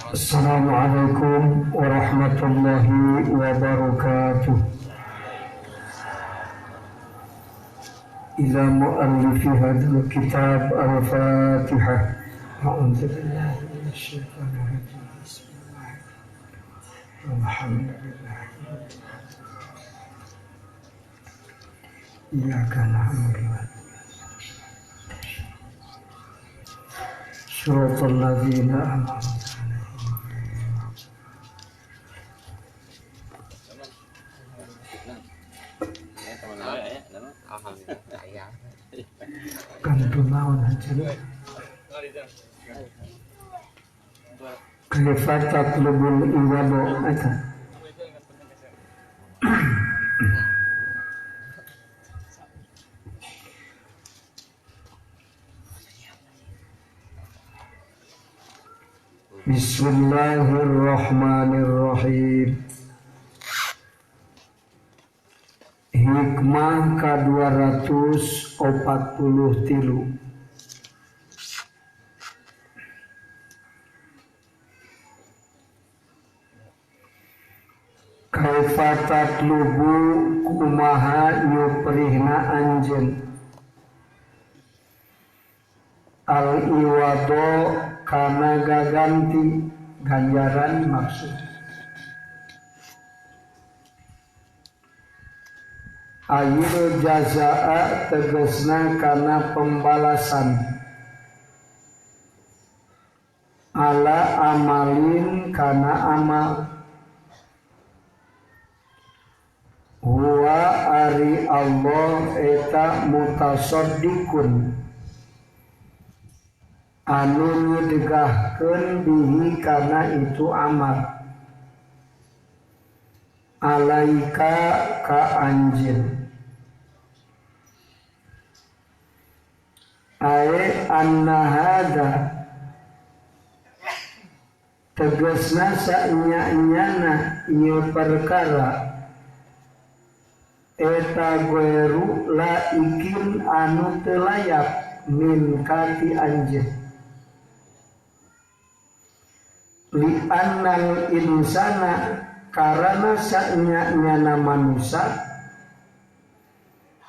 Assalamualaikum warahmatullahi wabarakatuh. Ila muallifi hadzal kitab al-Fatihah. A'udzu billahi minasyaitonir rajim. Bismillahirrahmanirrahim. Alhamdulillah. Iyyaka na'budu wa iyyaka nasta'in. Shiratal ladzina an'amta kaifa tatlubul iwado eta. Bismillahirrahmanirrahim. Hikmah ka-243. Kaifa tatlubu kumaha nyuprihna anjeun al iwado kana gaganti ganjaran maksud ayil jazaa tegesna kana pembalasan ala amalin kana amal huwa ari Allah eta mutasaddikun anu nyedegahkeun bihi kana itu amal alaika ka anjeun ae anna hada tegasna saenya-enyana ieu perkara eta goeru laikin anu teu layak min kati anjeun li annal insana karana saenya-enyana manusia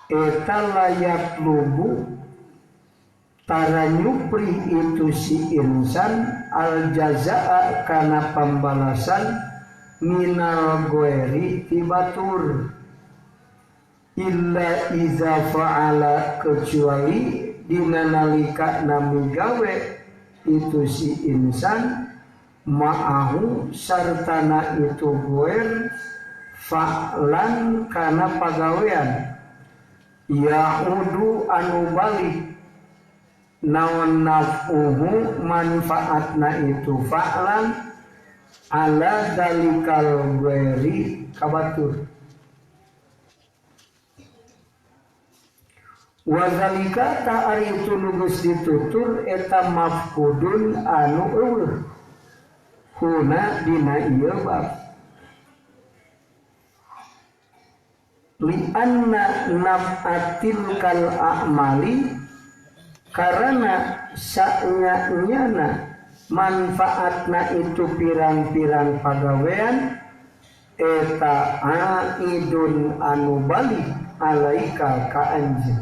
eta layak lubu tara nyupri itu si insan al jazaa kana pembalasan minal goeri tibatur illa iza fa'ala kecuali dina nalika nami gawe itu si insan ma'ahu sartana itu goer fa'lan kana pagawean ya'udu anu balik naon naf'uhu manfaatna itu fa'lan ala dalikal goeri kabatur. Wazalika ta'ari itu nugus ditutur eta mafkudun anu eueuh huna dina ieu bab li anna naf'atil kal a'mali karena saenya-enyana manfaatna itu pirang-pirang pagawean eta aidun anu balik alaika ka anjeun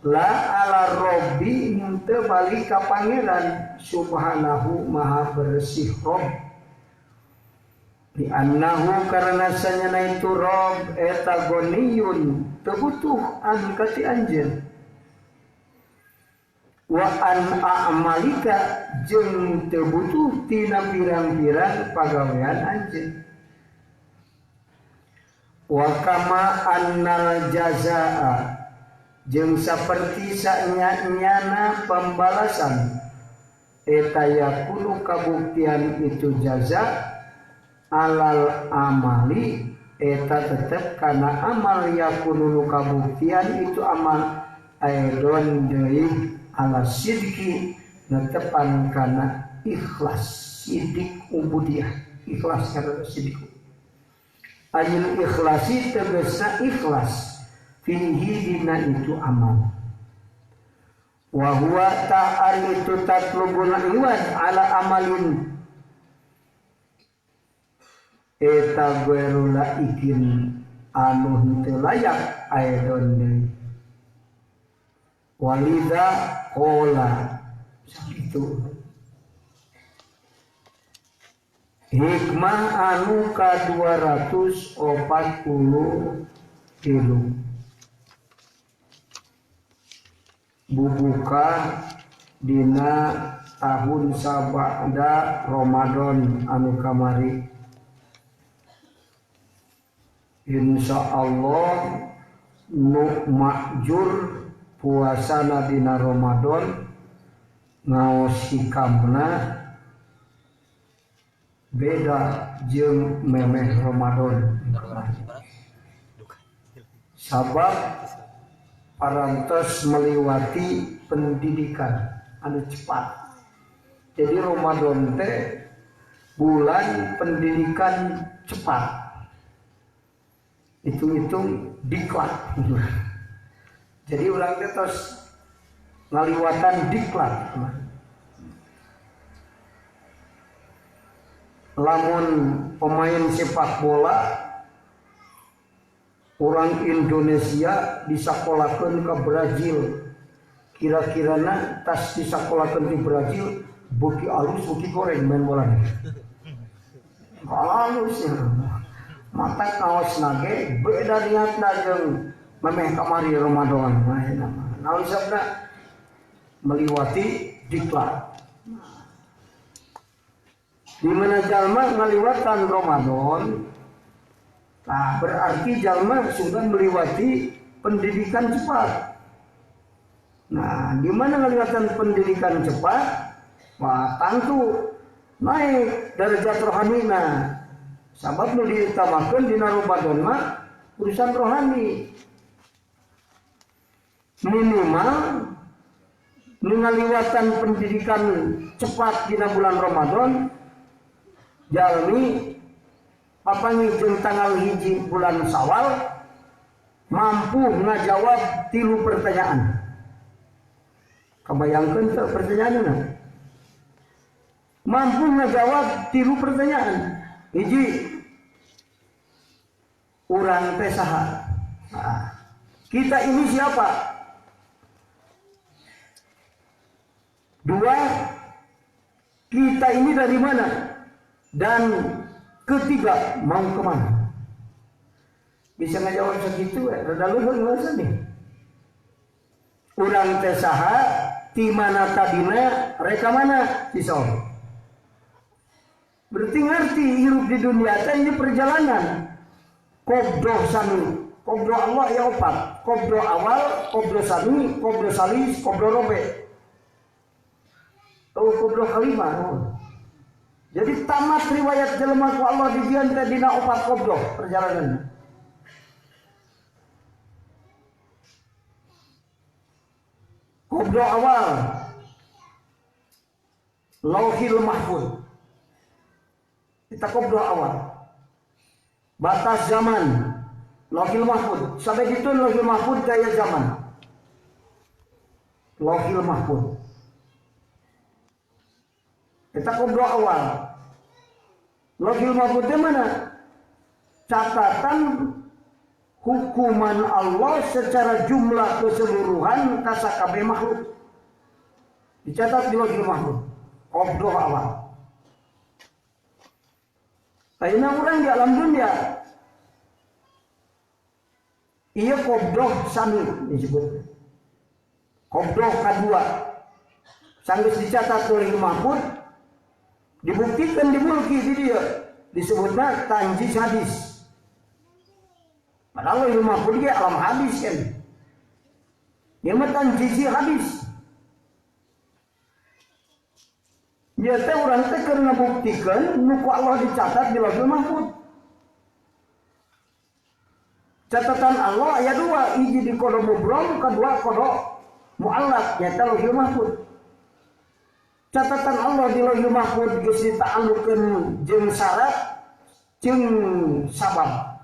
la ala robbi henteu balik ka pangeran subhanahu maha bersih rob di annahu karena sanyana itu rob eta goniyun teu butuh an ka ti anjeun wa an a'malika jeung teu butuh tina pirang-pirang pagawean anjeun wa kama annal jazaa jeung saperti saenya-enyana pembalasan eta yakunu kabuktian itu jaza alal amali eta tetep kana amal yakunu kabuktian itu amal aidon deui ala sidqi netepan kana ikhlas sidik ubudiyah ikhlas karena sidik ayil ikhlasi tegasna ikhlas fihi dina itu amal. Wa huwa ta'ar itu tatlubul iwad ala amalin eta guerula ikin anu henteu layak aedon deui. Walida qola sakitu hikmah anu ka 243 bubuka dina tahun sabada Ramadan anu kamari. Insyaallah nu makjur puasana dina Ramadan ngaos hikamna beda jeung memeh Ramadan. Sabab parantos melewati pendidikan anu cepat. Jadi Ramadan teh bulan pendidikan cepat. Hitung-hitung diklat. Jadi urang teh tos ngaliwatan diklat. Lamun pemain sepak bola orang Indonesia disakolakeun ke Brazil, kira-kirana tas disakolakeun di Brazil beuki alus beuki goreng main bola. Alus ya. Mata kaos nage beda niatna jeung memeh kamari Ramadan. Naon sabna meliwati diklat. Di mana jalma ngaliwatan Ramadan, nah berarti jalma sudah melewati pendidikan cepat. Nah, di mana ngaliwatan pendidikan cepat, wah tentu naik derajat rohanina. Sabab nu diutamakeun dina Ramadan mah urusan rohani. Minimal nu ngaliwatan pendidikan cepat dina bulan Ramadan, jalmi papangi jeung tanggal 1 bulan Syawal mampu ngajawab 3 pertanyaan. Kebayangkeun teu pertanyaanna? Mampu ngajawab 3 pertanyaan. Hiji, urang teh saha? Nah, kita ini siapa? 2, kita ini dari mana? Dan ketiga, mau kemana? Bisa ngajawab segitu, rada luhur nggak nih. Urang teh saha, ti mana tadina, reka mana? Bisa. Berarti ngerti hirup di dunia teh ini perjalanan. Qobdo sami, qobdo Allah ya opat, qobdo awal, qobdo sami, qobdo salis, qobdo robe. Oh, qobdo kalima. Oh. Jadi tamat riwayat jelema ku Allah di dieu teh dina opat qobdo perjalanan. Qobdo awal Lauhil Mahfuz. Kita qobdo awal. Batas zaman Lauhil Mahfuz. Sampai itu Lauhil Mahfuz gaya zaman. Lauhil Mahfuz. Kita qobdo awal. Lauhil Mahfuz di mana? Catatan hukuman Allah secara jumlah keseluruhan kasakabe makhluk. Dicatat di Lauhil Mahfuz. Qobdo awal. Ayeuna urang di alam dunia. Ieu qobdo sami disebut. Qobdo kadua. Sanggeus dicatat Lauhil Mahfuz, dibuktikan dimulki di dia disebutnya tanjis hadis. Padahal Lauhil Mahfuz dia alam hadis kan. Dia mah tanjisi hadis. Dia teh urang teh keur ngabuktikeun nu ku Allah dicatat di Lauhil Mahfuz. Catatan Allah aya 2, hiji di qada mubram, kadua qada muallaq, nyaeta Lauhil Mahfuz. Catatan Allah di Lauhil Mahfuz geus dita'allukeun jeung syarat jeung sabab.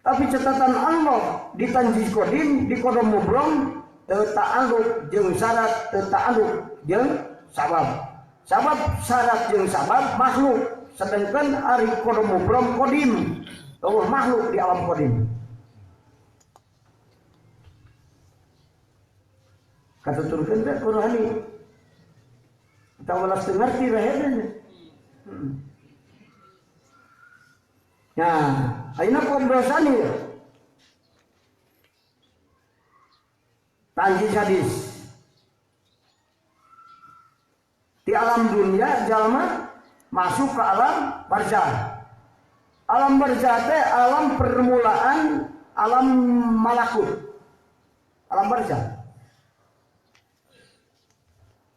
Tapi catatan Allah di tanjis qadim di qada mubram teu ta'alluq jeung syarat, teu ta'alluq jeung sabab. Sabab syarat jeung sabab makhluk, sedangkan ari qada mubram qadim, eueuh makhluk di alam qadim. Katuturkeun teh Qur'ani. Atawa welas teu ngarti rahedna. Nah, ayeuna qabdosani tanjis hadis. Di alam dunia jalma masuk ke alam barzah. Alam barzah teh alam permulaan alam malakut. Alam barzah.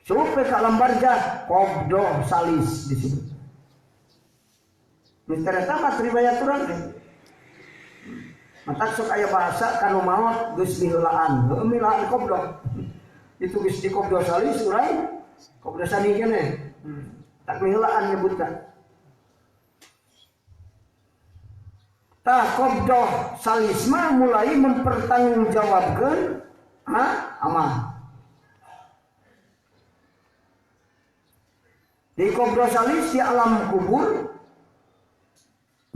Sampai ke alam barzah qabdoh salis disebut. Misteri tamat riwayat urang teh. Matak sok aya bahasa kanu maot geus miheulaan. Heueuh milaan qabdoh. Itu geus di qabdoh salis urang qabdoh sani keneh. Tak miheulaan nyebutna. Tah qabdoh salis mah mulai mempertanggungjawabkeun amal. Di qabdoh salis di alam kubur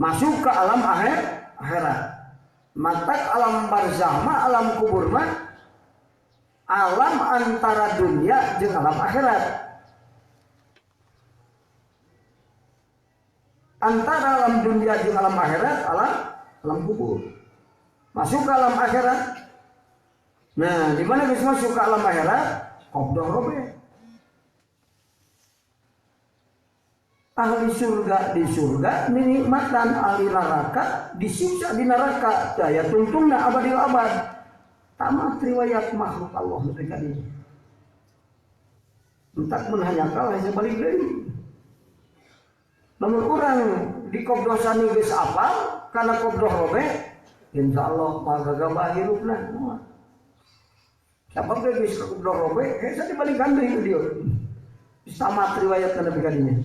masuk ke alam akhirat. Matak alam barzah mah alam kubur mah alam antara dunia jeung alam akhirat. Antara alam dunia jeung alam akhirat alam kubur. Masuk ke alam akhirat. Nah, di mana geus masuk ke alam akhirat? Qabdoh robe. Ahli surga di surga nikmatan, ahli neraka disiksa di neraka. Daya tungtungna abadil abad. Tamat riwayat makhluk Allah mereka ini. Entak mun hanya kalah saya balik deui. Lamun urang di qabdosani geus apal kana qabdoh robe, insyaallah mah gagabah hirupna. Sabab ge geus qabdoh robe, hese dibalikan deui dieu. Tamat riwayat Nabi kadinya.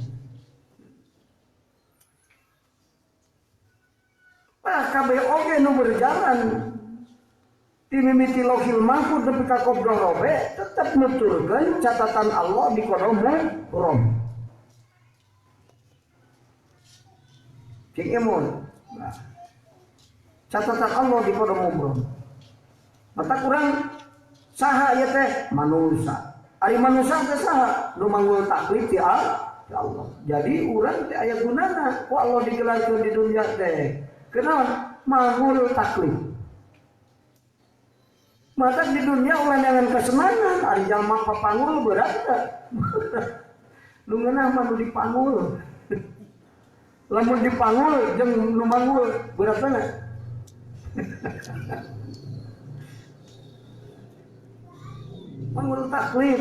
Nah, kabeh oge nu berjalan ti mimiti Lauhil Mahfuz nepi ka qabdoh robe tetep nuturkeun catatan Allah di qada mubram. Cing emun. Nah, catatan Allah di qada mubram. Mata kurang saha ieu teh manusa. Ari manusa teh saha nu manggul taklif ti Allah. Jadi urang teh aya gunana ku Allah digelarkeun di dunia teh. Kenapa? Manggul taklif. Maka di dunia ulah dengan kesenangan, ari jalma papanggul berat teh. Nu ngeunah mah nu dipanggul. Lamun dipanggul jeung nu manggul berat teh. Manggul taklif.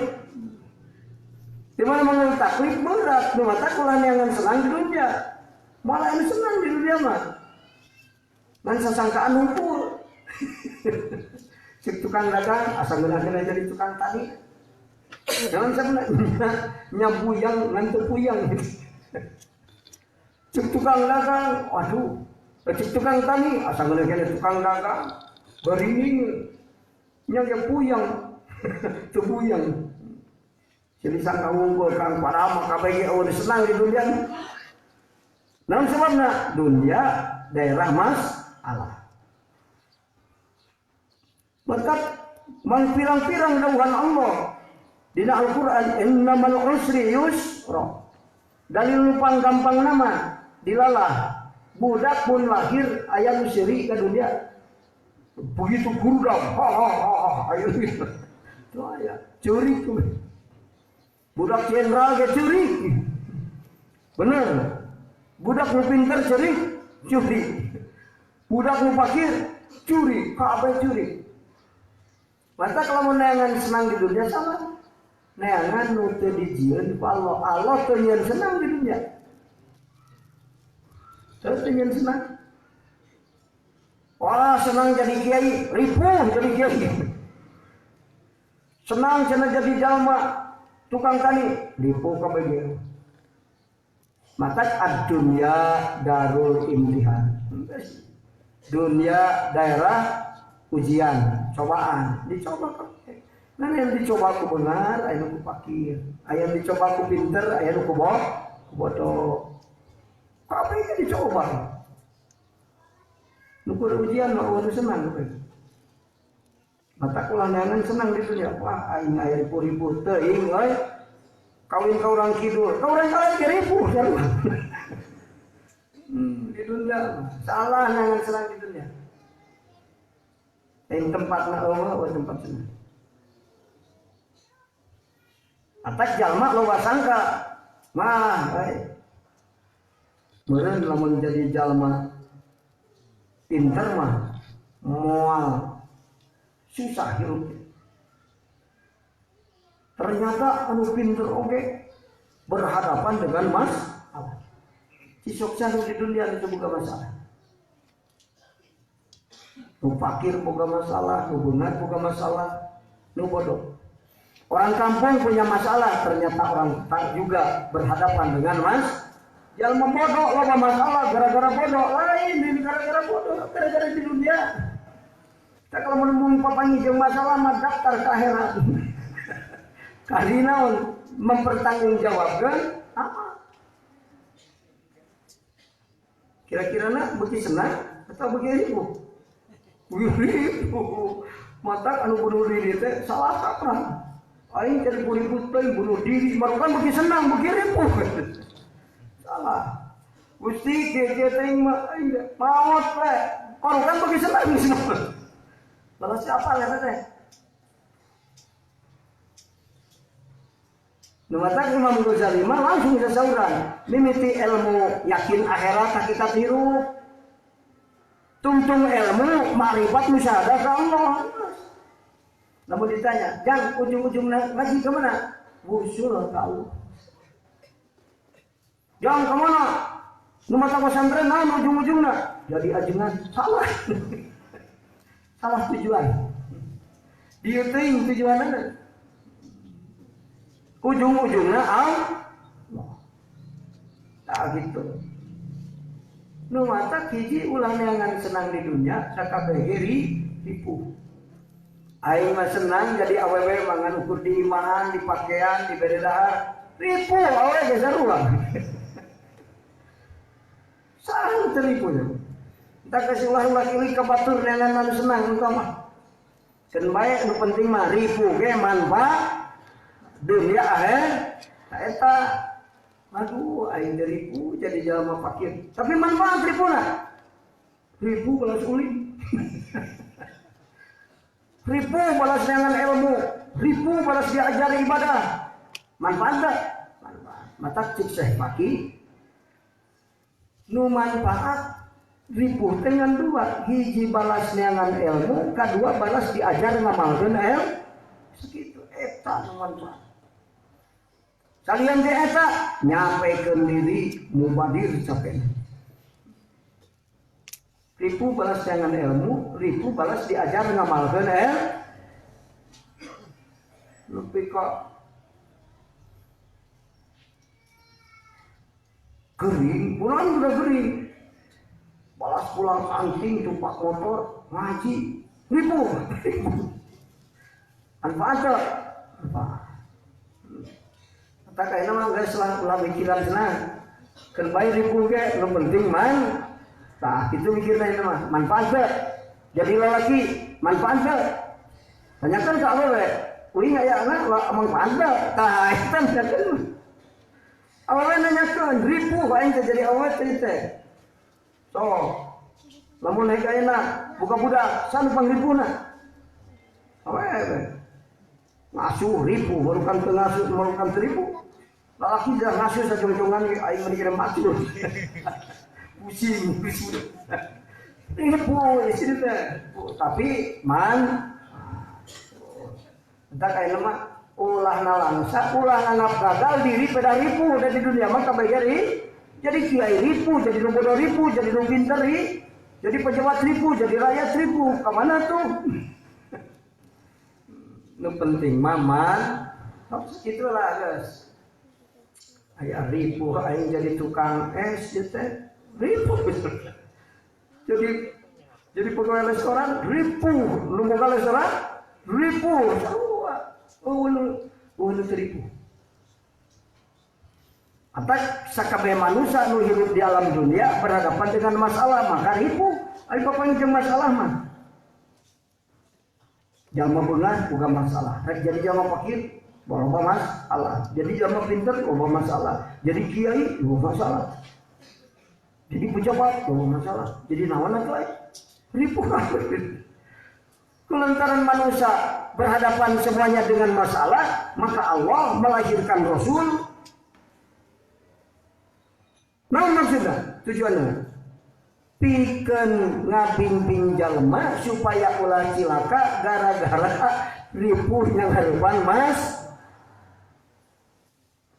Di mana manggul taklif berat, nu mata ulah neangan senang di dunia. Malah anu senang di dunia mah. Ngan sasangkaan ngumpul. Cek tukang dagang asa ngeunah jadi tukang tani. Jangan sebenarnya nyabuyang ngan teu puyang. Cek tukang dagang, waduh. Cek tukang tani asa ngeunah jadi tukang dagang. Barining nya ge puyang. Teu puyang. Jadi sangka unggul kang parama kabeh ge eueuh senang di dunia. Naon sebabna? Dunia daerah mas Allah. Berkat mangpirang-pirang dawuhan Allah dina Al-Qur'an innamal usri yusra. Dalil lupang gampang nama dilalah budak pun lahir aya nu seuri ka dunia. Begitu gurudam ha ha ha ha ayo gitu. Tuh aya curi tuh. Budak jenderal ge curi. Bener. Budak nu pinter curi, curi. Budak nu fakir curi, kabeh curi. Mata kalau neangan senang di dunia sama neangan nu teu dijieun ku Allah. Allah teu nyieun senang di dunia. Teu nyieun senang. Wah, senang jadi kiai, ripuh jadi kiai. Senang cenah jadi jalma tukang tani, ripuh kabeh. Maka ad-dunya darul imtihan. Dunia daerah ujian, cobaan, dicoba kabeh. Nah yang dicoba ku benar, aya nu ku fakir. Aya yang dicoba ku pinter, aya nu ku bodoh. Kabeh ge dicoba. Nu ku ujian mah eueuh senang we. Mata kula neangan senang di dunia. Wah aing aya ribu-ribu teuing euy. Kawin ka urang kidul, ka urang lain ge ribu sarua. Di dunia salah neangan senang di dunia. Lain tempatna eueuh, eueuh tempat senang. Atak jalma loba sangka mah euy. Meureun lamun jadi jalma pinter mah moal susah hirup. Ternyata anu pinter oge berhadapan dengan masalah. Cisok cari di dunia itu boga masalah. Nu fakir boga masalah, nu beungat boga masalah, nu bodoh. Orang kampung punya masalah, ternyata orang tak juga berhadapan dengan mas. Jalma bodoh loba masalah gara-gara bodoh, lain ini gara-gara bodoh, gara-gara di dunia. Kita kalau menemukan papangi jeung masalah mah daftar ke akhirat. Karena mempertanggungjawabkan apa? Kira-kira nak beuki senang atau beuki ribu? Beuki ribu. Mata anu bunuh diri teh salah kaprah. Aing jadi ribu teh bunuh diri, marukan beuki senang, beuki ribu. Salah. Gusti kieu teh mah aing maot we. Korukan beuki senang senang. Balas siapa ya teh? Nu matak Imam Ghazali mah langsung sasauran mimiti ilmu yakin akhirat hakikat hirup. Tungtung ilmu makrifat musyahadah ka Allah. Lamun ditanya, "Jang, ujung-ujung ngaji ke mana?" Wusul ka Allah. Jang ke mana? Nu matak pesantren naon ujung-ujungna? Jadi ajengan. Salah. Salah tujuan. Dieu teuing tujuanna. Ujung-ujungnya Allah. Tak gitu. Nu matak hiji ulah neangan senang di dunia sakabeh ge ripuh. Aing mah senang jadi awewe mangan ukur di imahan, di pakaian, di bere dahar. Ripuh awewe ge sarua. Saha teu ripuh. Entah kasih ulah-ulah kieu ka batur neangan anu senang engkau mah. Keun bae nu penting mah ripuh ge manfaat dunia akhir eta aduh aing ribu jadi jalma fakir tapi manfaat ribuna ribu balas ulin ribu balas dengan ilmu ribu balas diajari ibadah manfaat tak? Manfaat mata cik Syekh Faqih nu manfaat ribu dengan dua hiji balas dengan ilmu kedua balas diajar ngamalkeun ilmu segitu eta nu manfaat. Kalian teh eta nyapekeun diri mubadir capek. Ribu balas dengan ilmu, ribu balas diajar ngamalkeun ilmu. Lebih kok gering, pulang udah gering. Balas pulang anting tumpak motor ngaji, ribu. Manfaat teu? Manfaat. Tak kayaknya mah geus lah ulah mikiran senang. Keun bae ribu ge nu penting man. Tah kitu mikirna ieu mah manfaat teu. Jadi lalaki manfaat teu. Tanyakan ka awewe, uing aya anak manfaat teu. Tah eta nanyakeun. Awewe nanyakeun ribu aing teh jadi awewe teh. So, lamun naik ayeuna buka budak san pangribuna. Awewe ngasuh ribu, barukan teu ngasuh, barukan seribu. Lalaki dah ngasuh sajongjongan aing mah dikira mati. Pusing, pusing. Ribu istri teh. Tapi man entah kayak mah ulah nalangsa, ulah nganggap gagal diri pada ribu dan di dunia mah kabeh jadi kiai ribu, jadi nu bodoh ribu, jadi nu pinter jadi pejabat ribu, jadi rakyat ribu. Kemana tuh? Nu penting mama, itulah guys. Aya ribu, aing jadi tukang es, teh ribu. Jadi pegawai restoran ribu, nu boga restoran ribu. Sarua. Oh nu ripuh. Apa sakabeh manusia nu hirup di alam dunia berhadapan dengan masalah maka ripuh. Ari papanggih jeung masalah mah. Jalma beunghar boga masalah. Rek jadi jalma fakir loba masalah. Jadi jalma pinter loba masalah. Jadi kiai loba masalah. Jadi pejabat loba masalah. Jadi naon atuh aya? Ripuh kabeh. Kulantaran manusia berhadapan semuanya dengan masalah, maka Allah melahirkan Rasul. Naon maksudna? Tujuanna? Pikeun ngabimbing jalma supaya ulah cilaka gara-gara ripuh nyangharepan mas.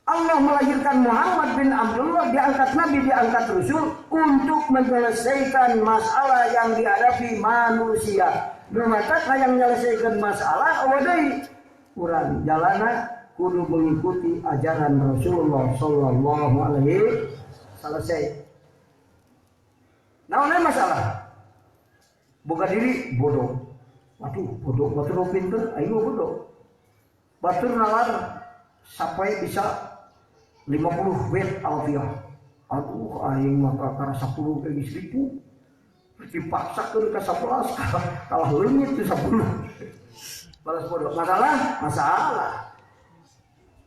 Allah melahirkan Muhammad bin Abdullah, diangkat Nabi, diangkat Rasul untuk menyelesaikan masalah yang dihadapi manusia. Nu matak hayang menyelesaikan masalah eueuh deui urang jalana kudu mengikuti ajaran Rasulullah sallallahu alaihi selesai. Naon masalah? Boga diri bodoh. Waduh, bodoh, batur pinter, aing bodoh. Batur nalar sampai bisa 50 bait alfiah. Aduh, aing mah kakara 10 ge geus ribu. Dipaksakeun ka 11 kalah leungit teh 10. Balas bodoh. Masalah? Masalah.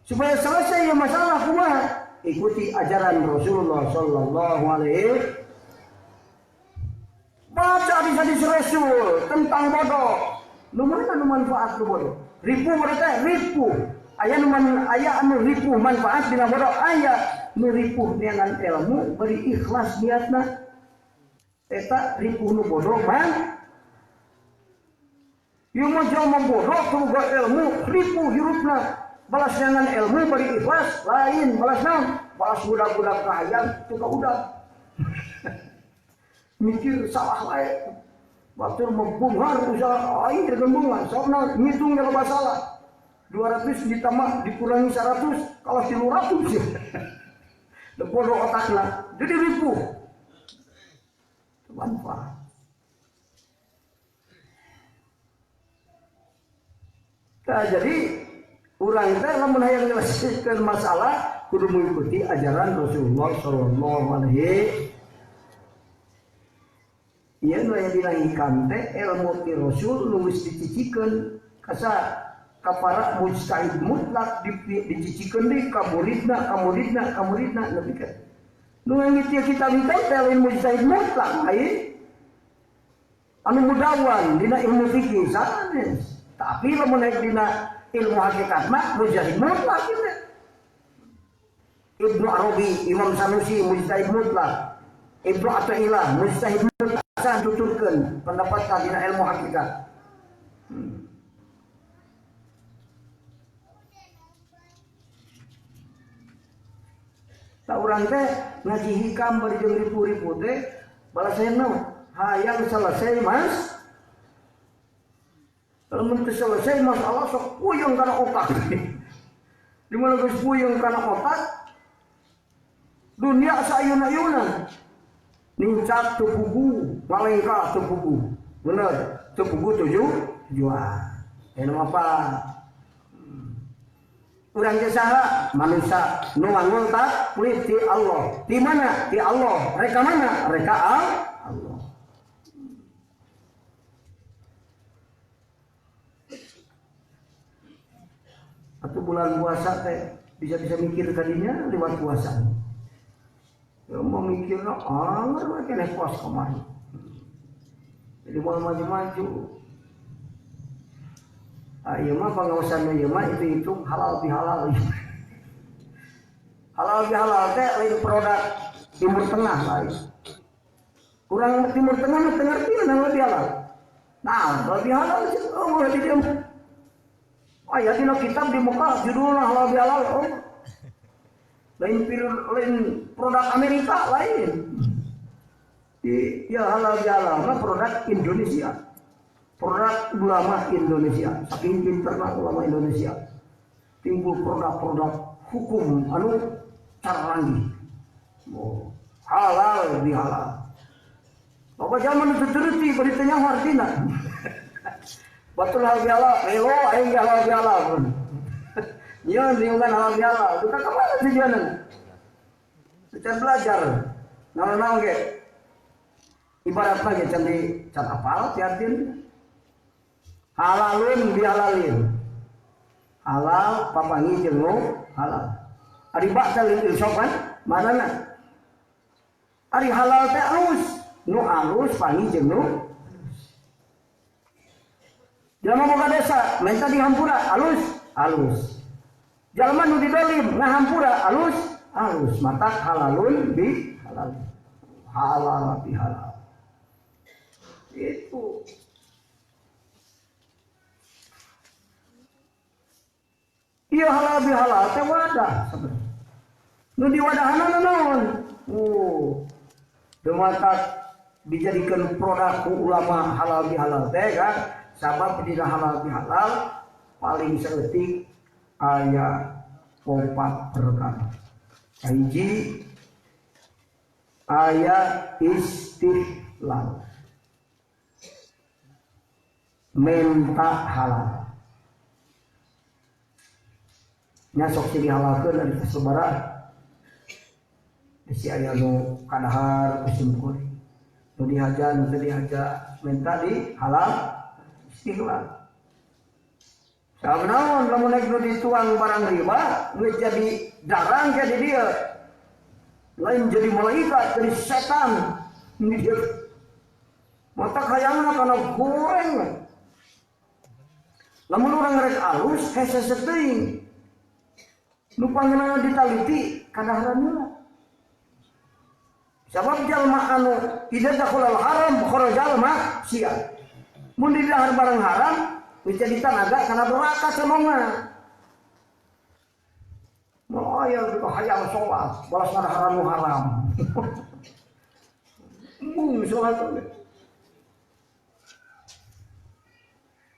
Supaya selesai ya masalah kumaha? Ikuti ajaran Rasulullah sallallahu alaihi. Baca hadis-hadis Rasul tentang bodoh. Nu mana nu manfaat nu bodoh? Ripuh mereka ripuh. Aya nu aya anu ripuh manfaat dina bodoh, aya nu ripuh neangan ilmu beri ikhlas niatna. Eta ripuh nu bodoh man. Ieu mah jalma bodoh teu boga ilmu, ripuh hirupna. Balas neangan ilmu beri ikhlas, lain balas naon? Balas budak-budak kahayang teu ka udag. Mikir salah wae. Batur membungar usaha aing teu bungar, sokna ngitung loba salah. 200 ditambah dikurangi 100 kalah 300 ya. Da bodoh otakna. Jadi ripuh. Manfaat. Nah, jadi urang teh lamun hayang nyelesaikan masalah kudu mengikuti ajaran Rasulullah sallallahu alaihi. Ieu nu aya dina hikam teh ilmu ti Rasul nu geus dicicikeun ka ka para mujtahid mutlak dicicikeun deui ka muridna ka muridna ka muridna nepi ka nu ngangge kitab hikam teh lain mujtahid mutlak lain anu mudawan dina ilmu fikih sanes, tapi lamun naik dina ilmu hakikat mah mujtahid mutlak kitu. Ibnu Arabi, Imam Sanusi mujtahid mutlak, Ibnu Athaillah mujtahid mutlak, tuturkeun pendapat dina ilmu hakikat. Tak urang teh ngaji hikam bari jeung ripu-ripu teh balasan naon? Hayang selesai mas. Lamun teu selesai masalah sok puyeng kana otak. Di mana geus puyeng kana otak dunia saayun-ayunan. Nincak teu pugu, malengkah teu pugu. Bener, teu pugu tujuh tujuan. Eta apa? Urang teh saha? Manusia nu wangun taklif ti Allah. Di mana? Di Allah. Reka mana? Reka Allah. Atau bulan puasa teh bisa-bisa mikir tadinya lewat puasa. Ya mau mikirna anger we keneh puas kemarin. Jadi mau maju-maju. Ah, ieu mah pangaosan ieu mah itu hitung halal bihalal. Halal bihalal teh lain produk Timur Tengah lain. Kurang Timur Tengah mah teu ngarti halal bihalal. Nah, halal bihalal oh di dieu. Aya dina kitab di muka judulna halal bihalal oh. Lain lain produk Amerika lain. Di ya halal bihalal mah produk Indonesia. Produk ulama Indonesia, saking pinterna ulama Indonesia, timbul produk-produk hukum anu canggih, oh, halal bihalal. Bapak zaman itu teruti beritanya hartina. Batul halal bihalal, relo aing halal bihalal. Nyeun riungan halal bihalal. Duka ka mana tujuanna? Can belajar. Naon-naon ge? Ibaratna ge can di can apal ti artina. Halalun bihalalin. Halal papangi jeung halal. Ari ba teh insaf kan? Manana? Ari halal teh alus, nu alus pangi jeung nu jelema boga desa minta dihampura alus, alus. Jalma nu didolim ngahampura alus, alus. Matak halalun bi halal. Halal bi halal. Itu. Iya halal bi halal teh wadah sebenarnya. Nu diwadahanna naon? Oh. Matak dijadikan produk ulama halal bi halal teh kan? Sabab dina halal bi halal paling saeutik aya 4 perkara. Hiji aya istihlal. Minta halal. Nya sok dihalalkeun ari sabaraha. Bisi aya nu kadahar kusimkur. Nu dihaja, nu teu dihaja, minta di halal istihlal. Sabab naon lamun naik nu dituang barang riba geus jadi darang jadi dia. Lain jadi malaikat, jadi setan. Ini dia. Mata hayangna kana goreng. Lamun urang rek alus hese teuing. Nu pangeunana ditaliti kadaharan heula. Sabab jalma anu idza dakhalal haram kharajal maksiat. Mun didahar barang haram geus jadi tanaga kana doraka samonga. Moal aya kitu hayang salat balas ngadaharan nu haram. Mung salat oge.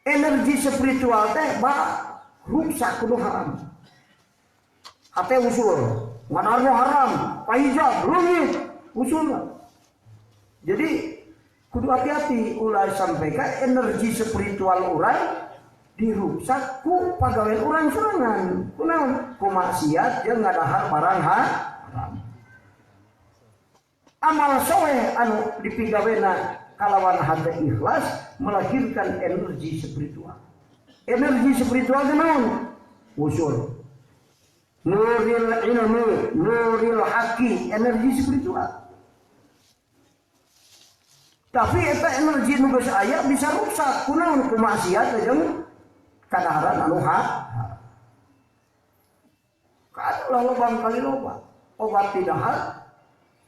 Energi spiritual teh ba ruksak kudu haram. Hate usul, ngadahar nu haram, pahijab, leungit, usul. Jadi kudu hati-hati ulah sampai ka energi spiritual urang dirusak ku pagawean urang sorangan. Kunaon? Ku maksiat jeung ngadahar barang haram. Amal soleh anu dipigawena kalawan hati ikhlas melahirkan energi spiritual. Energi spiritual teh naon? Usul. Nuril ilmi, nuril haqi, energi spiritual. Tapi eta energi nu geus aya bisa rusak kunaon ku maksiat jeung kadaharan anu haram. Kalah lobang kali loba. Obat tidak hal,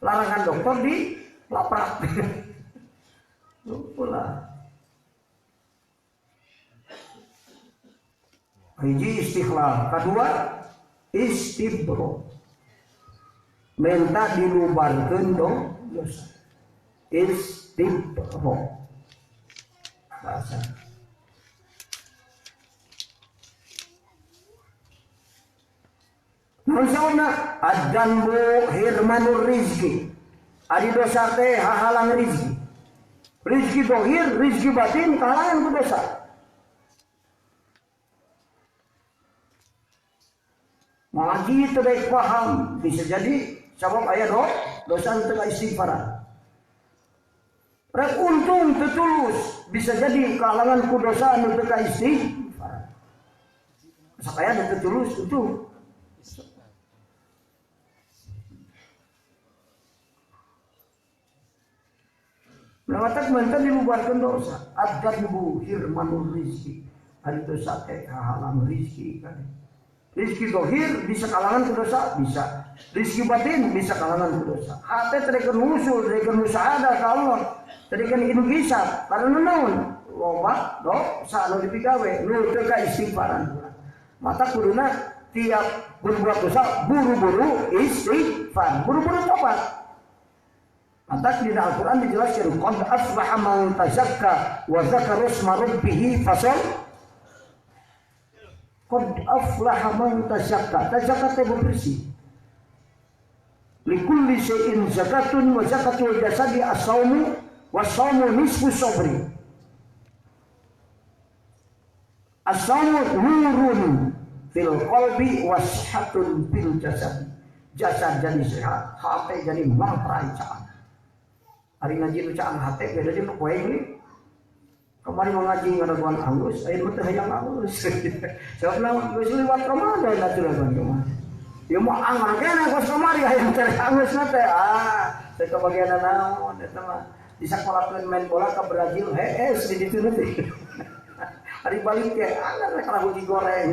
larangan dokter di laprak. Lupa. Hiji istihlal, kedua istibro. Minta dilubarkeun dong dosa. Istibro. Bahasa. Naon sauna adzanbu hirmanur rizki. Ari dosa teh hahalang rizki. Rizki dohir, rizki batin kahalangan ku dosa. Ngaji teu baik paham bisa jadi sabab aya dosa teu istighfar. Rek untung teu tulus bisa jadi kahalangan ku dosa anu teu istighfar. Sakaya teu tulus untung. Matak menten dibubarkeun dosa. Adzanbu hirmanur rizki. Ari dosa teh halang rizki kan. Rizki dohir bisa kalangan ku dosa, bisa. Rizki batin bisa kalangan ku dosa. Hate teu usul, teu musahadah ka Allah, teu ingisab karena naon? Loba dosa anu dipigawe, nu teu ka istighfaran. Mata kuduna tiap berbuat dosa buru-buru istighfar, buru-buru tobat. Maka di dalam Al-Quran dijelaskan qad aflaha man tazakka wa dzakara isma rabbih fasal. Qad aflaha man tazakka. Tazakka teh bersih. Likulli syai'in zakatun wa zakatul jasadi as-saumu was-saumu nisfu sabri. As-saumu nurun fil qalbi wasihatun fil jasad. Jasad jadi sehat, hati jadi mangprai caang. Ari ngaji nu caang hate beda jeung nu poe ini. Kemarin mau ngaji ngadaguan alus, aya mah teu hayang alus. Sabab naon geus liwat Ramadan atuh laguan kumaha. Ya mah anggar keneh kos kamari hayang teh alus na teh. Ah, teh kabagian naon eta mah. Disakolakeun main bola ka Brazil, hees di ditu teh. Ari balik ke anggar rek kalah goreng.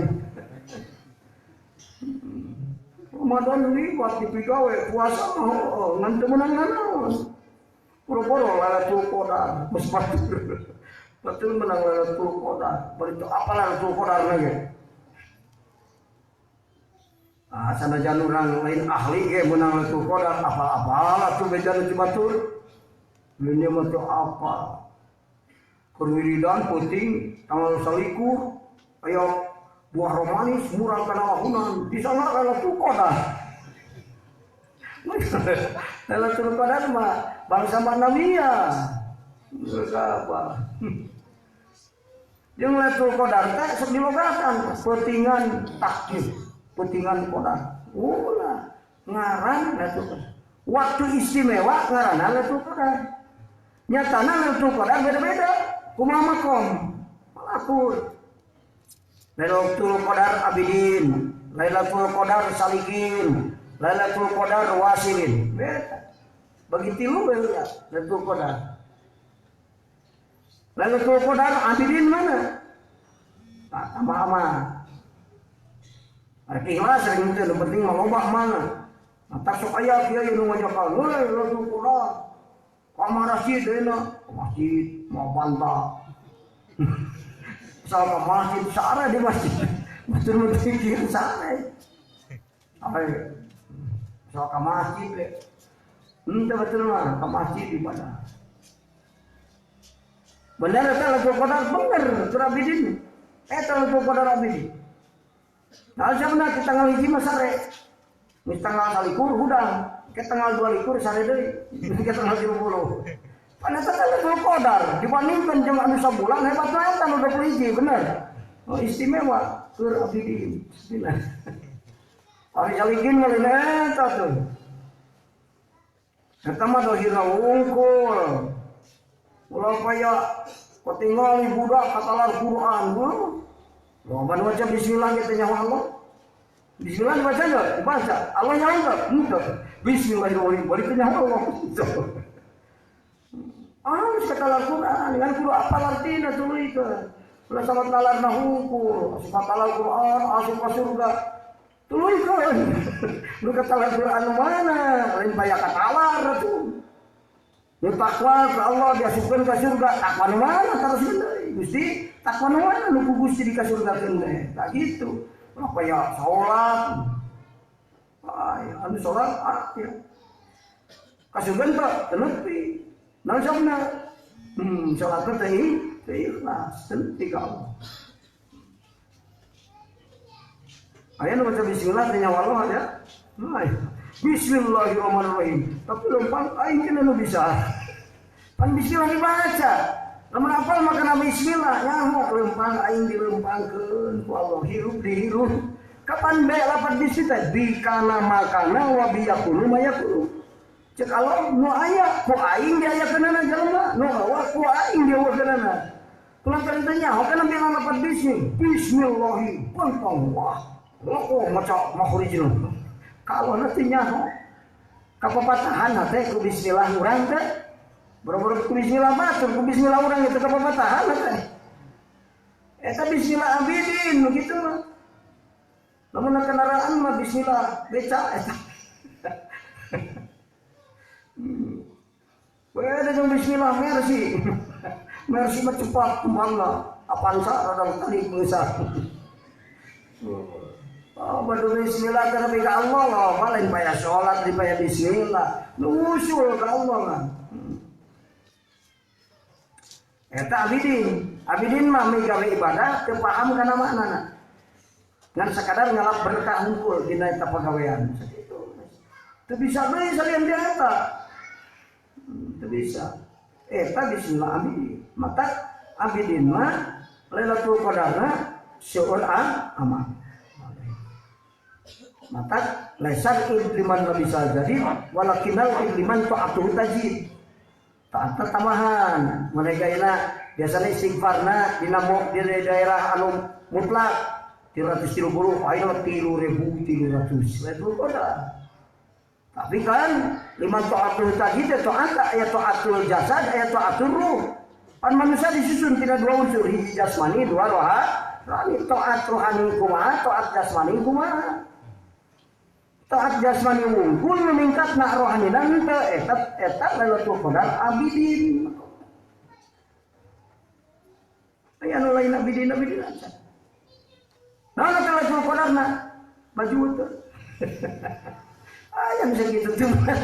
Ramadan liwat dipigawe puasa mah ngan teu meunang nanaon. Boro-boro Lailatul Qadar, geus batur. Betul menang Lailatul Qadar. Bari teu apa Lailatul Qadar lagi. Ah sanajan urang lain ahli ge menang Lailatul Qadar apal-apal atuh beja nu batur. Ini mah teu apa. Keur wiridan peuting tanggal 21 aya buah romanis murah kana wahunan di sana Lailatul Qadar. Lailatul Qadar mah bangsa manusia. Apa? Jeung Lailatul Qadar teh sok dilogakan peutingan takdir, peutingan qadar. Ulah ngaran Lailatul Qadar. Waktu istimewa ngaranna Lailatul Qadar. Nyatana Lailatul Qadar beda-beda. Kumaha makom? Akur. Lailatul Qadar abidin, Lailatul Qadar salikin, Lailatul Qadar wasilin. Beda. Bagi tilu beda Lailatul Qadar. Lailatul Qadar abidin mana? Tak sama-sama. Ikhlas sering teh nu penting mah loba mana. Nah, tak sok aya kiai nu ngajakan, "Heuh, Lailatul Qadar." Ka masjid ayeuna, ka masjid mau bantah. Asal ka masjid sare di masjid. Batur mah teu sare. Ayo. Asal ka masjid we. Henteu betul mah ka masjid ibadah. Bener eta Lailatul Qadar bener tur abidin. Eta Lailatul Qadar abidin. Nah, sebenarnya kita tanggal 1 mah sare. Geus tanggal 21 hudang, ke tanggal 22 sare deui, ke tanggal 30. Pan eta Lailatul Qadar dibandingkan jeung anu sabulan hebat mah eta nu 21 bener. Oh istimewa keur abidin. Bismillah. Ari salikin mah lain eta tuh. Eta mah dohirna wungkul. Ulah paya katingali budak katalar Quran. Loba nu maca bismillah ge teh nyaho Allah. Bismillah dibaca enggak? Dibaca. Allah nyaho enggak? Henteu. Bismillahirrahmanirrahim. Bari teh nyaho Allah. Ah, geus katalar Quran, ngan kudu apal artina tuluy teh. Ulah sama talarna hungkul, asup katalar Quran, asup ka surga. Tuluykeun. Nu katalar Quran mana? Lain paya katalar atuh. Nu takwa ka Allah diasupkeun ka surga, takwa nu mana taroskeun deui? Gusti, takwa nu mana nu ku Gusti dikasurgakeun teh? Tah kitu. Ulah paya salat. Ay, anu salat ah ya. Ka surga teh teu nepi. Naon sabna? Salat teh teu ikhlas, teu nepi ka Allah. Aya nu maca bismillah teh nyawa Allah ya. Nah, Bismillahirrahmanirrahim. Tapi lempang aing kana nu bisa. Pan bismillah dibaca. Lamun apal mah kana bismillah nyaho lempang aing dilempangkeun ku Allah hirup dihirup. Kapan bae lapat bismillah teh bi kana makana wa bi yakulu mayakulu. Cek Allah nu aya ku aing diayakeunana jelema, nu hawa ku aing diawakeunana. Kulantaran teh nyaho kana bilang lapat bismillah. Bismillahi pantang wah. Loko maca makhrijul. Kalau nanti nyaho kapapatahan teh ku bismillah urang teh. Boro-boro ku bismillah batur ku bismillah urang itu kapapatahan teh. Eta bismillah abidin nu kitu mah. Lamun kendaraan mah bismillah beca eta. Beda jeung bismillah Mercy. Mercy mah cepat kembangna. Avanza rada tadi geusah. Oh, badu bismillah karena ka Allah loh, lain payah sholat, lain payah bismillah, nu usul ka Allah mah. Eta abidin, abidin mah migawe ibadah teu paham kana maknana. Ngan sakadar ngalap berkah hungkul dina eta pagawean. Sakitu. Teu bisa deui salian di eta. Teu bisa. Eta bismillah abidin. Mata abidin mah Lailatul Qadarna seueur amal. Mata lesan liman bisa jadi walakinal liman ta'atuhu tajid. Taat tambahan mereka ina biasanya istighfarna di daerah anu mutlak 330 ayeuna 3300 itu kota. Tapi kan liman ta'atul tajid ta'at aya ta'atul jasad aya ta'atul ruh. Pan manusia disusun tidak dua unsur, hiji jasmani dua rohani. Taat rohani kumaha, taat jasmani kumaha. Taat jasmani wungkul meningkat nak rohani dan teu eta eta Lailatul Qadar abidin. Aya nu lain abidin abidin aja. Nah, Lailatul Qadar na baju teu. Aya bisa kitu teh.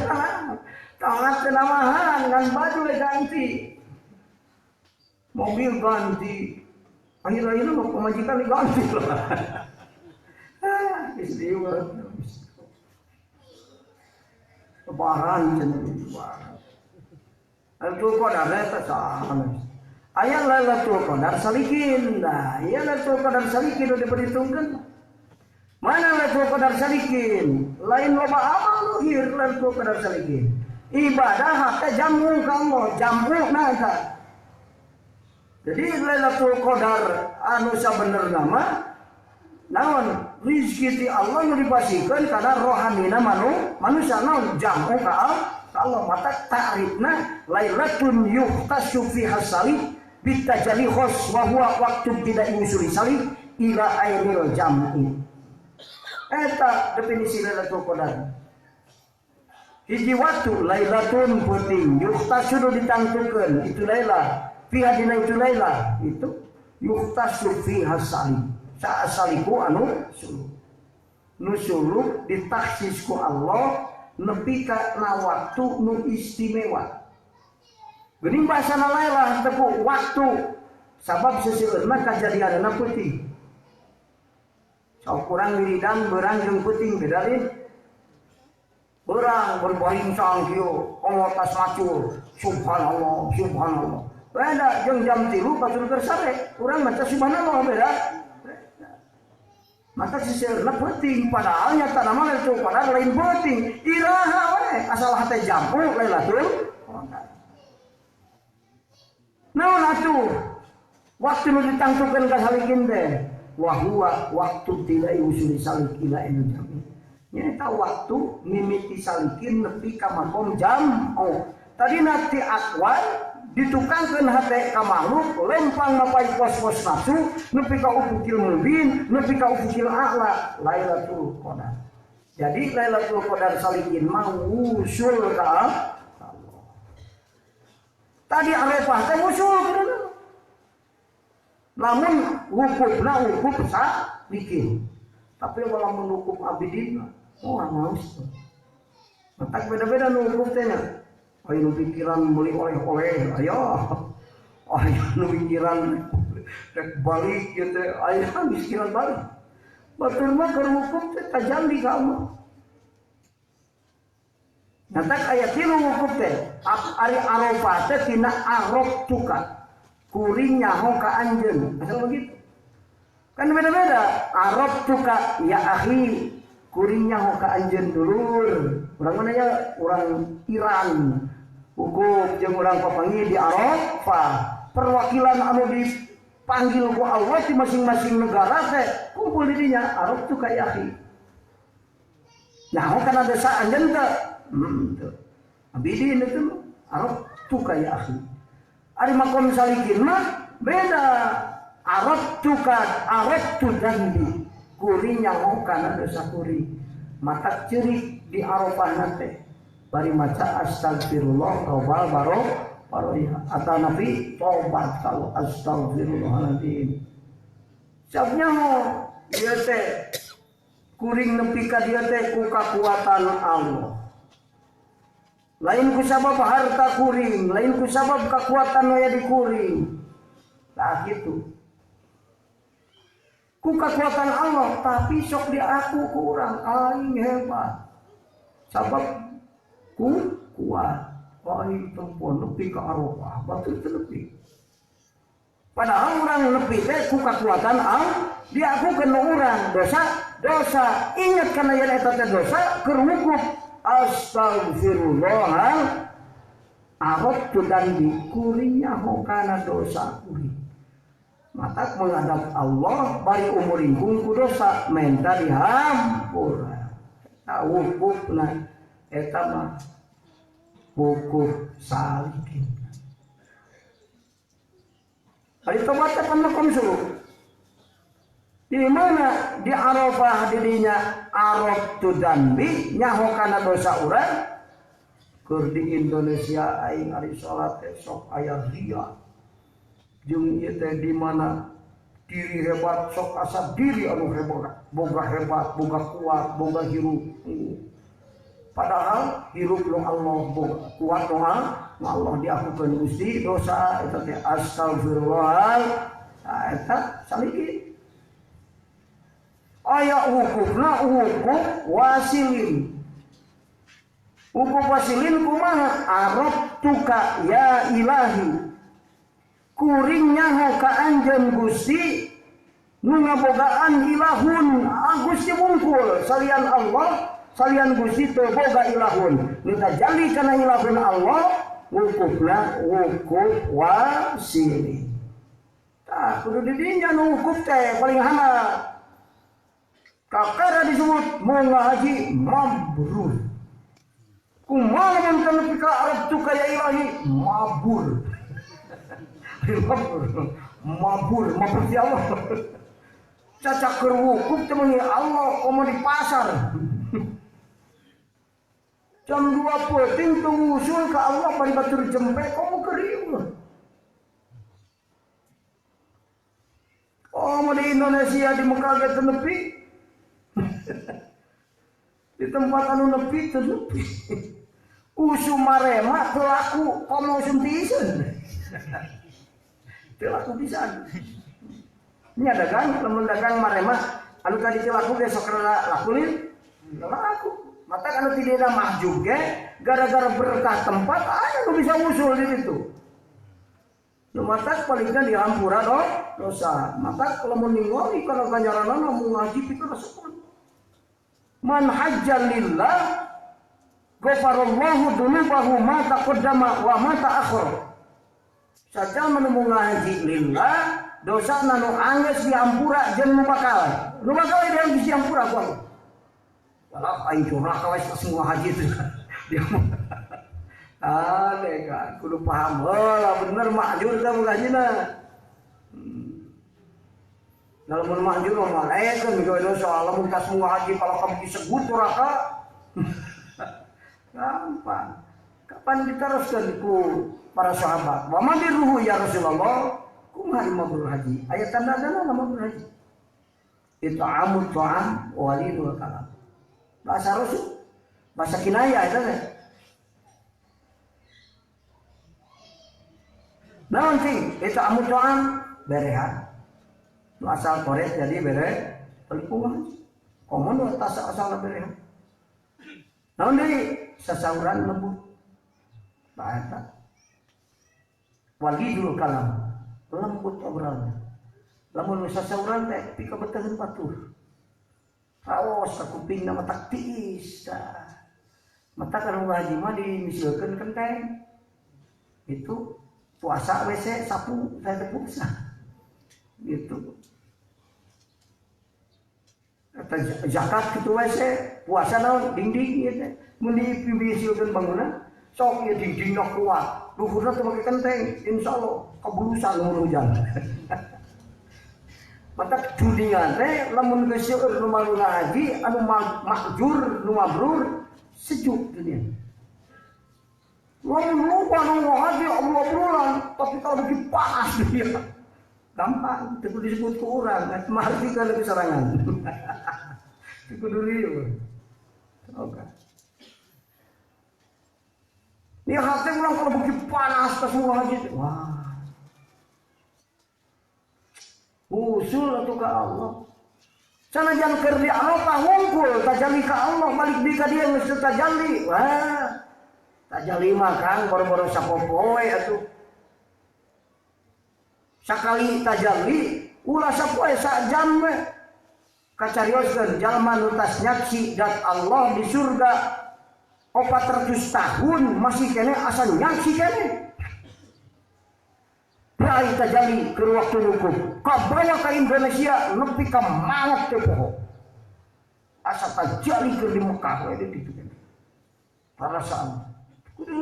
Taat namahan ngan baju we ganti. Mobil ganti. Akhir-akhirnya mah pemajikan diganti lah. Ah, geus dieu. Lebaran cenah lebaran. Lailatul Qadar eta saha. Aya Lailatul Qadar salikin. Nah, ieu Lailatul Qadar salikin udah diperhitungkeun. Mana Lailatul Qadar salikin? Lain loba amal luhir Lailatul Qadar salikin. Ibadah hate jamu ka Allah, jamu na eta. Jadi Lailatul Qadar anu sabenerna mah naon rizki ti Allah nu dipasikeun kana rohanina manusia naon jamu ka Allah mata ta'rifna lailatun yuhtasu fiha salih bitajalli khos wa huwa waqtu tidak usuli salih ila ainil jam'i. Eta definisi Lailatul Qadar. Hiji waktu lailatun penting yuhtasu ditangtukeun itu lailah fiha dina itu lailah itu yuhtasu fiha salih. Saliku anu suluk. Nu suluk ditaksis ku Allah nepi ka na waktu nu istimewa. Geuning bahasana lailah teu ku waktu sabab seseueurna kajadianna peuting. Sok urang wiridan beurang jeung peuting beda lain. Beurang berbaring kieu komo tas macul subhanallah subhanallah. Beda jeung jam 3 batur keur sare urang maca subhanallah beda. Maka seseueurna penting padahal nyata nama Lailatul Qadar lain penting iraha we asal hate jampu Lailatul Qadar. Naon atuh waktu nu ditangtukeun ka salikin teh wa huwa waktu tilai usuli salik ila anu jami. Nyaeta waktu mimiti salikin nepi ka makom jam. Oh, tadi nanti akwan ditukangkeun hate ka makhluk lempang mapai pos-pos nafsu nepi ka ufukil mubin nepi ka ufukil a'la Lailatul Qadar. Jadi Lailatul Qadar salikin mah wusul ka Allah. Tadi Arafah teh wusul kudu. Lamun wukufna wukuf salikin. Tapi lamun wukuf abidin oh naos. Matak beda-beda nu wukuf teh nya. Ayo nu pikiran beli oleh-oleh, ayo. Ayo nu pikiran rek balik ieu teh, ayo pikiran balik. Batur mah keur wukuf teh tajalli ka Allah. Nyatak aya tilu wukuf teh, ari Arafah teh tina araf tuka. Kuring nyaho ka anjeun, asal begitu. Kan beda-beda, araf tuka ya akhi, kuring nyaho ka anjeun dulur. Urang mana ya? Urang Iran. Wukuf jeung urang papanggih di Arafah. Perwakilan anu dipanggil ku Allah di masing-masing negara teh kumpul di dinya Arab tuh ka akhi. Nyaho kana desa anjeun teh. Teu. Abidin itu Arab tuh ka akhi. Ari makom salikin mah beda. Arab tuh ka Arab tuh dandi. Kuring nyaho kana dosa kuring. Mata ceurik di Arafah teh. Bari maca astagfirullah robbal baroya atau nabi tobat kalau astagfirullahaladzim. Siapnya mau dia teh kuring nepi ka dia teh ku kakuatan Allah. Lain ku sabab harta kuring, lain ku sabab kakuatan waya di kuring. Nah gitu. Ku kakuatan Allah tapi sok diaku ku urang aing hebat. Sabab ku kuat. Aing tempo nepi ka Arafah, batur teu nepi. Padahal urang nepi teh ku kakuatan Allah, diaku kena urang dosa Dosa. Ingat kana yen eta teh dosa keur wukuf astagfirullah arabtu dan kuring nyaho kana dosa kuring. Mata menghadap Allah bari umur ingkung ku dosa menta dihampura. Eta wukufna eta mah wukuf salikin. Ari tobat teh pamakom suruh. Di mana di Arafah dirinya arabtu danbi nyaho kana dosa urang. Keur di Indonesia aing ari salat teh sok aya riya. Jeung ieu teh di mana diri hebat sok asa diri anu hebat, boga hebat, boga kuat, boga hirup. Padahal hirup nu Allah, boga kuat nu Allah diakukeun Gusti dosa eta teh astagfirullah. Nah, eta saliki. Aya wukufna wukuf wasilin. Wukuf wasilin kumaha? Arabtuka ya ilahi. Kuring nyaho ka anjeun Gusti nu ngabogaan ilahun, Gusti wungkul salian Allah, salian Gusti teu boga ilahun. Nu tajalli kana ilahun Allah, wukufna wukuf wasilin. Tah kudu di dinya nu wukuf teh paling handap. Kakara disebut mau ngaji mabrur. Kumaha mun teu nepi ka arabtuka ya ilahi mabur. Mabur, mabur, mabur si Allah. Caca keur wukuf teh meuni Allah komo di pasar. Jam 2 peuting teu ngusul ka Allah bari batur jempe komo keur ieu. Komo di Indonesia di Mekah ge teu nepi. Di tempat anu nepi teu nepi. Usum marema teu laku komo usum tiiseun. Teu laku pisan. Nya dagang lamun dagang marema anu tadi teu laku ge sok rada laku lin. Laku. Mata anu tidena mahjub ge gara-gara berkah tempat aya nu bisa usul di ditu. Nu matak palingna dihampura dosa. Matak lamun ningali kana ganjaranana mun ngaji pikeun resepun. Man hajja lillah ghafarallahu dzunubahu ma taqaddama wa ma ta'akhkhar. Saja menemu ngaji lillah dosa nu anggeus diampura jeung nu bakal. Nu bakal dia diampura ku Allah. Walau aing curah ka we semua haji itu. Ah, deka kudu paham heula bener makjur teh ngajina. Lamun mahjur mah malaekeun migawe dosa lamun ka semua haji kalau kamu disebut neraka. Gampang. Kapan diteruskeun ku para sahabat? Wa man ruhu ya Rasulullah? Kumaha mabrur haji? Aya tanda-tanda mabrur haji. It'amut ta'am walidul kalam. Bahasa Rasul, bahasa kinaya eta teh. Naon sih? It'amut ta'am berehan. Nu asal koret jadi bere pelikuan. Komo nu tas asal berehan. Naon deui sasauran lembut. Baeta. Walidul kalam, lembut obrolannya. Lamun sasauran teh pikabeteuheun batur. Raos ka kupingna matak tiis tah. Matak anu haji mah dimisilkeun kenteng. Itu puasa WC sapu saya teh puasa. Gitu. Eta zakat kitu WC, puasa naon dinding ieu teh. Mun dimisilkeun bangunan sok ieu dindingna kuat, luhurna teu make kenteng, insyaallah kebulusan lamun hujan. Mata dunia teh lamun geus seueur nu maluna haji anu mahjur nu mabrur sejuk dunia. Lamun lupa nu haji obrol-obrolan tapi kalau lagi panas dunia. Gampang teu kudu disebut ku urang, marti ka lebih sorangan. Teu kudu rieu. Oke. Ini hati orang kalau begitu panas ke semua haji, wah. Usul atau ke Allah. Sanajan keur di Arafah wungkul tajalli ka Allah balik deui ka dieu geus tajalli. Wah. Tajalli mah Kang boro-boro sapopoe atuh. Sakali tajalli ulah sapoe sajam we. Kacarioskeun jalma nu tas nyaksi dat Allah di surga 400 tahun masih keneh asa nyaksi keneh. Rai tajali ke waktu wukuf. Kabawa ka Indonesia nepi ka maot teh poho. Asa tajali keur di Mekah we ditu keneh. Perasaan. Kudu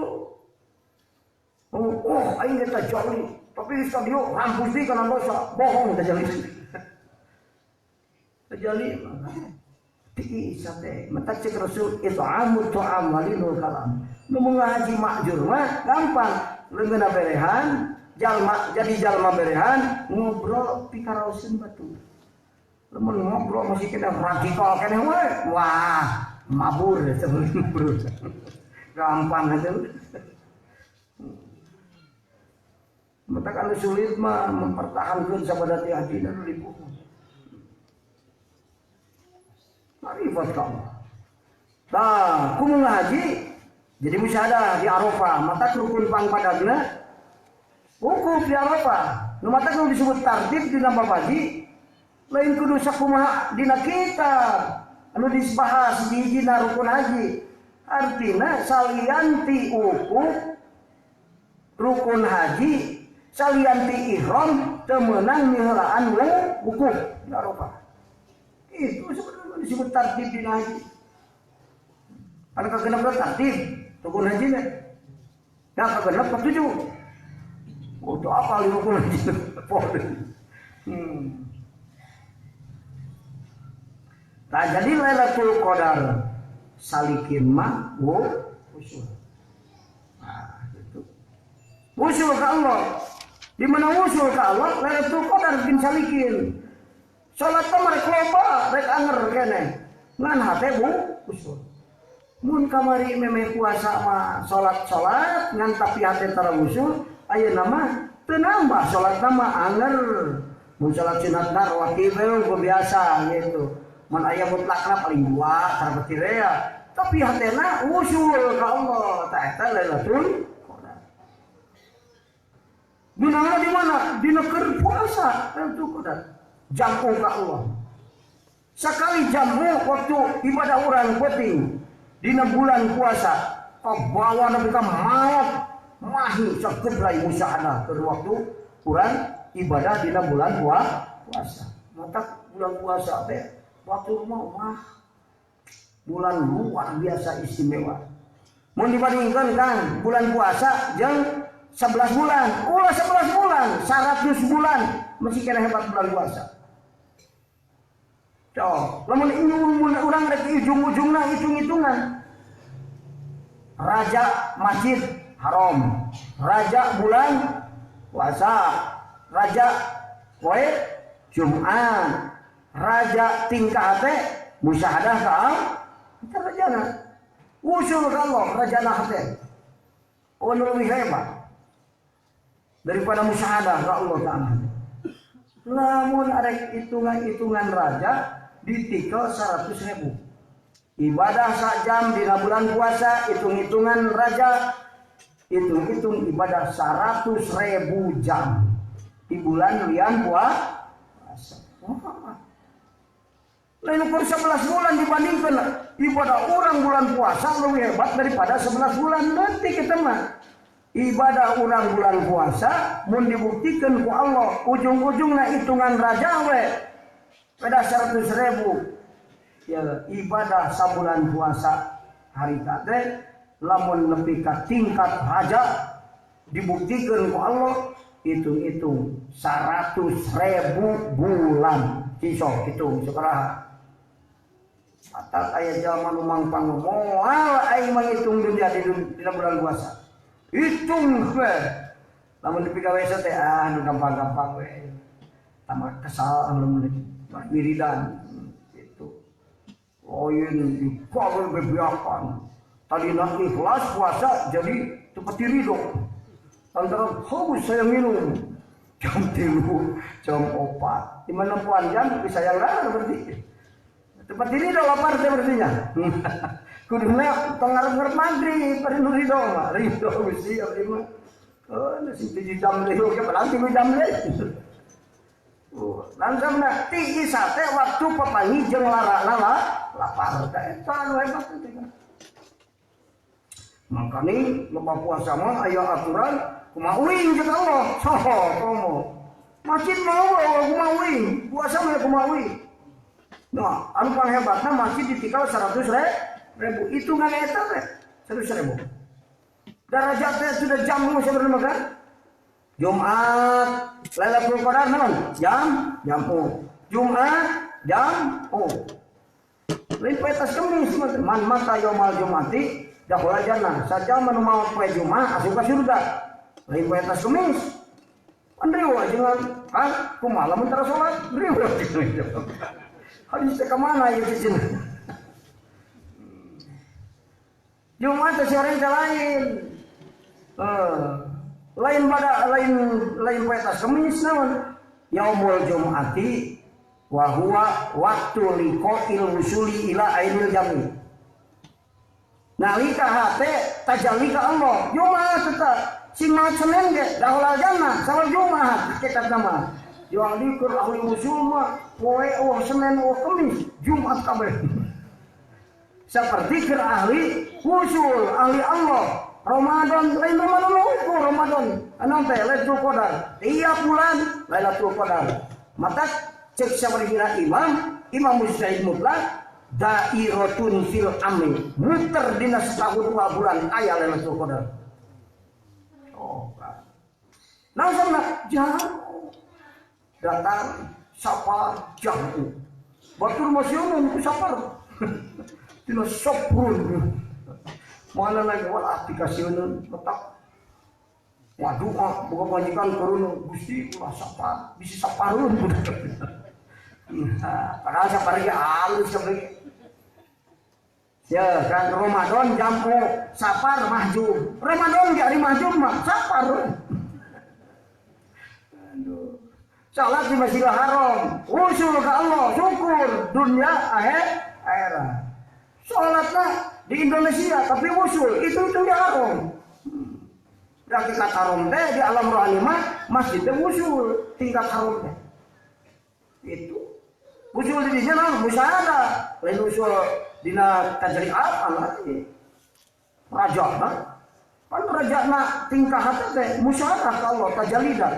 oh aing ge tajali tapi di stadion rampus deui kana dosa, bohong tajali. Tajali mah tiisa teh mata cek Rasul it'amu ta'am walinul kalam. Nu ngaji makjur mah gampang, leungeunna berehan, jalma jadi jalma berehan ngobrol pikaraoseun batur. Lamun ngobrol masih kena radikal keneh we, wah mabur bro. Gampang aja. Mata kalau sulit mah mempertahankan sabada ti hati dan ribu. Marifat kamu. Tah, kumu ngaji jadi musyahadah di Arafah, mata rukun pangpadagna wukuf di Arafah. Nu mata kudu disebut tartib dina bab haji, lain kudu sakumaha dina kitab anu dibahas di hijina rukun haji. Artina salianti wukuf rukun haji, salianti ihram teu meunang miheulaan wukuf di Arafah. Itu sebenarnya disebut tartib dina haji. Anu kagenep tartib rukun haji teh. Nah kagenep katujuh. Oh, itu apa rukun haji? Nah, jadi Lailatul Qadar salikin mah usul. Nah, gitu. Usul ke Allah. Di mana usul ke Allah, Lailatul Qadar bin salikin. Salat mah rek loba, rek anger keneh. Ngan hate bu usul. Mun kamari memeh puasa mah salat-salat ngan tapi hate tara usul, ayeuna mah teu nambah salat mah anger. Mun salat sunat rawatib we biasa gitu. Mun aya mutlakna paling dua tara betirea. Tapi hatena usul ka Allah, tah eta Lailatul Qadar. Dina di mana? Dina keur puasa Lailatul Qadar. Jamu ka Allah. Sekali jamu waktu ibadah urang penting dina bulan puasa kabawa nepi ka maot mahi sageblay musyahadah keur waktu urang ibadah dina bulan puasa. Matak bulan puasa teh waktu mah wah bulan luar biasa istimewa. Mun dibandingkeun kan bulan puasa jeung 11 bulan, ulah 11 bulan, 100 bulan masih kena hebat bulan puasa. Coh, lamun mun urang rek ujung-ujungna hitung-hitungan. Raja Masjid Haram, raja bulan puasa, raja poe Jumat, raja tingkah hate musyahadah ka kita rajana. Usul ka Allah rajana hate. Oh lebih hebat daripada musyahadah ka Allah Ta'ala. Lamun arek hitungan-hitungan raja ditikel 100.000. Ibadah sak jam di bulan puasa hitung-hitungan raja hitung-hitung ibadah 100.000 jam di bulan lian puasa. Wah. Lain ukur 11 bulan dibandingkan ibadah orang bulan puasa lebih hebat daripada 11 bulan nanti kita mah. Ibadah orang bulan puasa mun dibuktikan ku Allah ujung-ujungna hitungan raja we pada 100.000 ya ibadah sabulan puasa hari teh lamun lebih ke tingkat raja dibuktikan ku Allah hitung-hitung 100.000 bulan kisah hitung sekarang atas aya jalma nu mangpang moal aing manghitung dunia di bulan puasa hitung we lamun dipigawe teh ah nu gampang-gampang we tambah kesal lamun wiridan gitu lain dipagar bebeakan tadina ikhlas puasa jadi seperti ridho antara haus saya minum jam 3 jam 4 di mana jam bisa yang lain berarti seperti ridho lapar teh berartinya kuduna tong ngarep-ngarep maghrib bari nu ridho mah ridho Gusti abdi mah oh sing 7 jam deui oge padahal 3 jam deui. Langsung ti Isa teh waktu papanggih jeung lara lapar teh eta anu hebat teh. Makane loba puasa mah aya aturan kumaha uing jeung Allah. Soho komo. Masjid mau kumaha uing, puasa mah kumaha uing. Nah, anu paling hebatna masjid ditikal 100 ribu. Hitungan eta teh 100 ribu. Darajat teh sudah jamu sebenarnya kan? Jumat Lailatul Qadar naon? Jam jamu. Jumat jam oh. Lain poe tas Kemis man mata yaumal Jumati dakhala jannah. Saja manu maot poe Jumat asup ka surga. Lain poe tas Kemis. Pan riweuh jeung kan kumaha lamun tara salat riweuh. Hadis teh ka mana ieu teh cenah. Jumat teh sore teh lain. Lain pada lain poe tas Kemis naon? Yaumul Jumati wa huwa waktu liqa'il wusuli ila ainil jami. Nalika hate tajalli ka Allah. Jumat tetap sing maot Senin ge dakhala jannah saur Jumat kitab nama. Jadi keur ahli usul mah poe eueuh Senin eueuh Kemis, Jumat kabeh. Seperti keur ahli usul, ahli Allah. Ramadan lain Ramadan ukur Ramadan. Anu teh Lailatul Qadar. Tiap bulan Lailatul Qadar. Mata cek sabarihina imam, imam mujtahid mutlak dairatun fil amri. Muter dina setahun dua bulan aya Lailatul Qadar. Oh, langsung nak jauh. Datang sapa jauh. Batur masih umum ku sapar. Dina soprun. Mana lagi wal aplikasi nun letak. Waduh ah boga majikan korun Gusti ulah sapar, bisi saparun. Nah, padahal sapar ge alus kabeh. Ya, kan Ramadan jampu sapar mahjub. Ramadan ge ari mahjub mah sapar. Aduh. Salat di Masjidil Haram, usul ke Allah, syukur dunia akhirat. Salatna di Indonesia tapi usul itu di haram. Hakikat haram teh di alam rohani mah masjid teh usul tingkat haram teh. Itu usul di dinya naon musyahadah, lain usul dina tajriat lagi. Rajana pan rajana tingkah hati teh musyahadah ka Allah tajalida.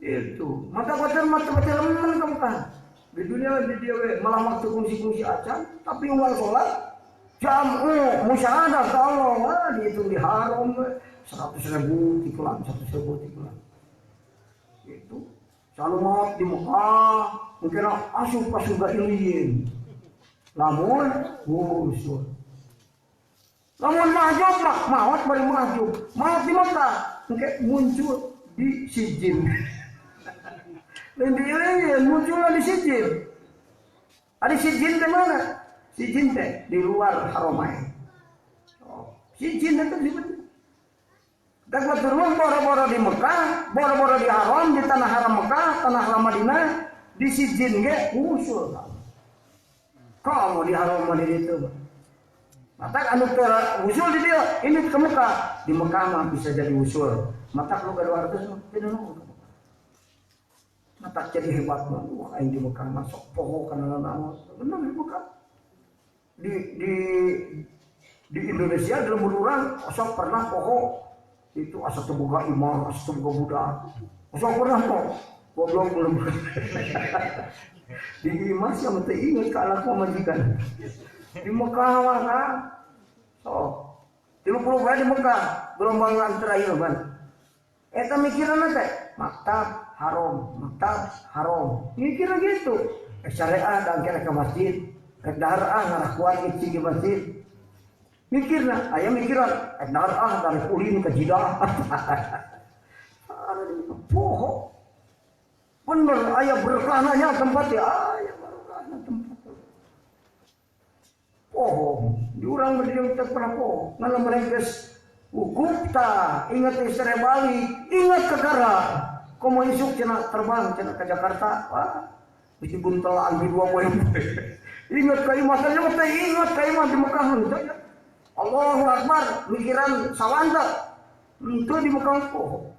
Itu mata baca lemen kamu kan. Di dunia di dia we malah waktu kungsi-kungsi acan tapi uang sholat jamu musyahadah ka Allah wah dihitung di haram 100.000 tikulan 100.000 tikulan. Itu selalu maut di Mekah mungkin asup ka surga iliyin. Lamun usul. Lamun mahjub mah maut bari mahjub. Maut di Mekah mungkin muncul di Sijin. Lain di iliyin muncullah di Sijin. Ada Sijin di mana? Sijin teh di luar Haramain. Oh, Sijin itu disebut. Dan turun boro-boro di Mekah, boro-boro di Haram, di tanah haram Mekah, tanah haram Madinah, di Sijin ge usul. Kamu di Haram Madinah itu. Mata anu teu usul di dia, ini ke Mekah, di Mekah mah bisa jadi usul. Mata lu gaduh hartos mah teu mata jadi hebat mah. Wah, aing di Mekah mah sok poho kana naon. Bener di Mekah. Di Indonesia dalam urang sok pernah poho itu asa teu boga imam, asa teu boga budak. Sok pernah poho. Goblok belum. Di imah sih teu inget ka anak pamajikan. Di Mekah mah kan. So, 30 bae di Mekah, gelombang terakhir ban. Eta mikiranna teh maktab haram, maktab haram. Mikirna gitu. Syariah dan kira ke masjid, rek dahar ah ngarakuan di masjid. Mikirna, aya mikiran, rek dahar ah dari ulin ke Jidah. Poho. Bener aya berkahna nya tempat ya, aya berkahna tempat. Poho, di urang berdiri teh pernah poho. Ngan lamun geus wukufta, ingat istri balik, ingat ke kara. Komo isuk cenah terbang cenah ke Jakarta, wah, mesti buntelaan di dua poe. Ingat ka imah teh ingat ka imah di Mekah henteu. Allahu Akbar, mikiran sawanta. Henteu di Mekah poho.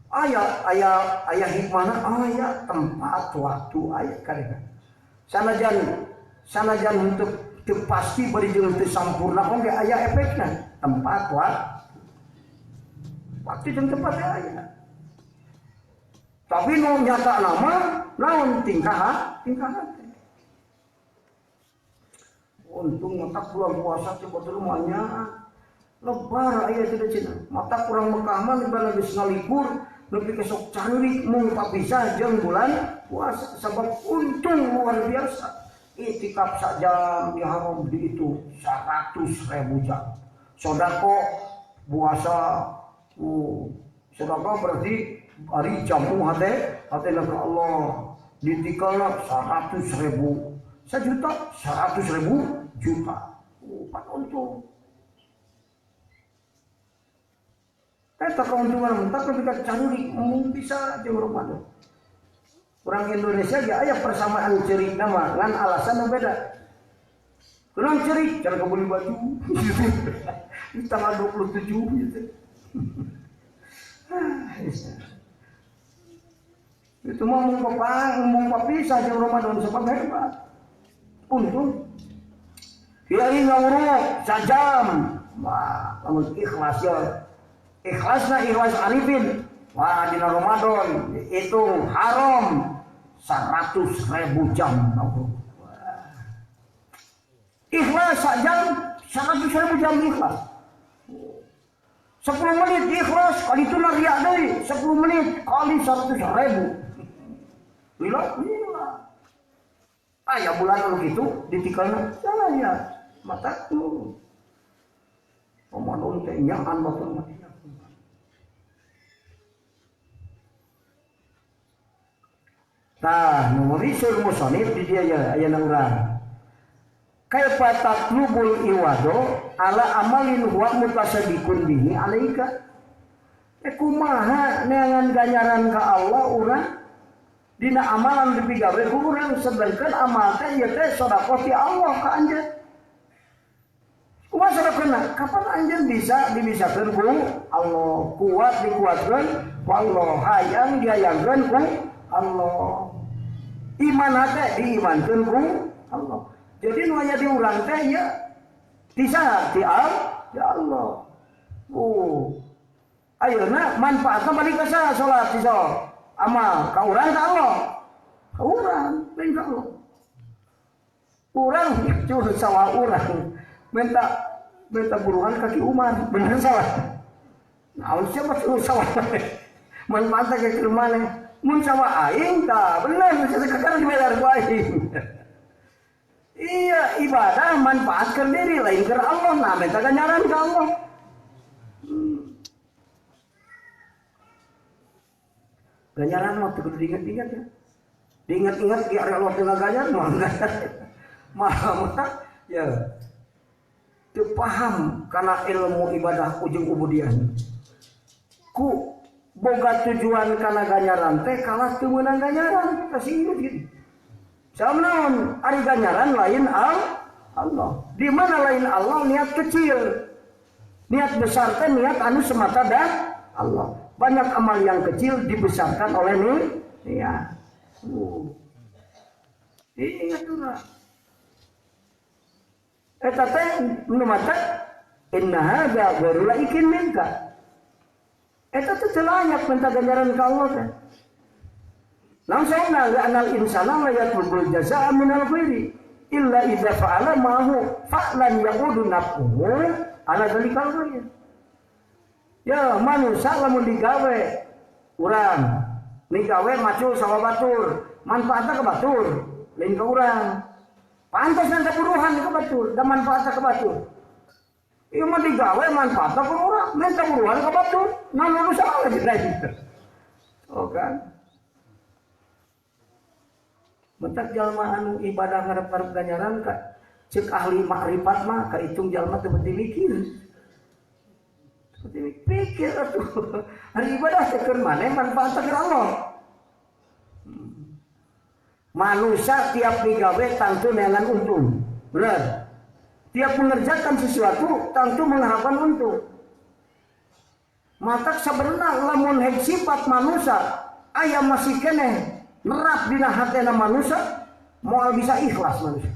Aya aya aya hikmahna, aya tempat waktu aya kadang. Sanajan untuk teu pasti bari jeung teu sampurna oge aya efekna. Tempat waktu jeung tempat aya. Tapi nu nyata nama naon tingkah hate. Untung mata bulan puasa teh batur mah nya. Lebar aya teh cenah. Mata kurang Mekah mah lebar geus ngalikur nepi ka sok carurik mung papisah jeung bulan puasa sabab untung luar biasa. Itikaf sajam di haram di itu 100.000 jam. Sodako puasa, sodako berarti hari jamu hate hate Allah ditikalna 100.000, 1 juta, 100.000 juta. Pan untung. Eta keuntungan mentak ketika carurik mung bisa jeung Ramadan. Orang Indonesia ya aya persamaan cerik nama ngan alasan nu beda. Kurang cerik cara kebeli baju di tanggal 27 gitu. Itu mah mung papang, mung papisah jeung Ramadan sebab hebat. Untung kiai ngawuruk sajam. Wah, lamun ikhlas ya. Ikhlasna ikhlas arifin. Wah, dina Ramadan itu haram 100.000 jam. Wah. Ikhlas sajam 100.000 jam ikhlas. 10 menit ikhlas kali itu riak deui 10 menit kali 100.000. Lila lila. Aya bulan anu kitu ditikalna saya mata tu. Ramadan teh nyaan batur mah. Tah nu risur musonif di dia ya aya urang. Kaifa tatlubul iwado ala amalin huwa mutasaddiqun bihi alaika. Kumaha neangan ganjaran ka Allah urang dina amalan dipigawe ku urang sedangkan amal teh ieu teh sedekah ti Allah ka anjeun. Kumaha sedekahna? Kapan anjeun bisa dibisakeun ku Allah, kuat dikuatkeun ku Allah, hayang dihayangkeun ku Allah. Iman hate diimankeun ku Allah. Jadi nu aya di urang teh ya ti saha? Ti Allah. Ayeuna manfaatna balik ka saha salat ti saha? Amal ka urang ka Allah. Ka urang, lain ka Allah. Urang curut sawah urang minta buruhan kaki Umar, bener salah. Naon siapa curut sawah? Manfaatna ka keur maneh. Mun sawah aing tah bener sekarang dibayar ku aing. Iya, ibadah manfaatkan diri lain ke Allah, nah minta ganjaran ke Allah. Ganjaran waktu kudu diingat-ingat ya. Diingat-ingat di area Allah tengah ganjar mah mah ya. Teu paham kana ilmu ibadah ujung ubudiah. Ku boga tujuan kana ganjaran teh kalah teu meunang ganjaran, kasih ingat gitu. Sama naon ari ganjaran lain Allah. Di mana lain Allah niat kecil. Niat besar teh niat anu semata dah Allah. Banyak amal yang kecil dibesarkan oleh niat. Ingat lah. Eta teh nu mata inna hadza ghairu laikin minka. Eta teh teu layak minta ganjaran ka Allah teh. Langsung na anal insana la yatlubul jazaa minal ghairi illa idza fa'ala ma hu fa'lan yaudu nafsuhu ala zalikal ghair. Ya manusia lamun digawe urang digawe macul sama batur, manfaatna ke batur, lain ke urang. Pantas nanti buruhan ke batur, dan manfaatna ke batur. Ieu mah digawe manfaatna ke urang, minta buruhan ke batur, naon urusan lagi lain. Oh kan? Mentak jalma anu ibadah ngarep-ngarep ganjaran ka cek ahli makrifat mah kahitung jalma teu penting mikir. Teu pikir atuh. Ari ibadah teh keur maneh manfaatna keur Allah. Manusia tiap digawe tentu neangan untung. Benar. Tiap mengerjakan sesuatu tentu mengharapkan untung. Matak sabenerna lamun heg sifat manusia aya masih keneh nerap dina hatena manusia moal bisa ikhlas manusia.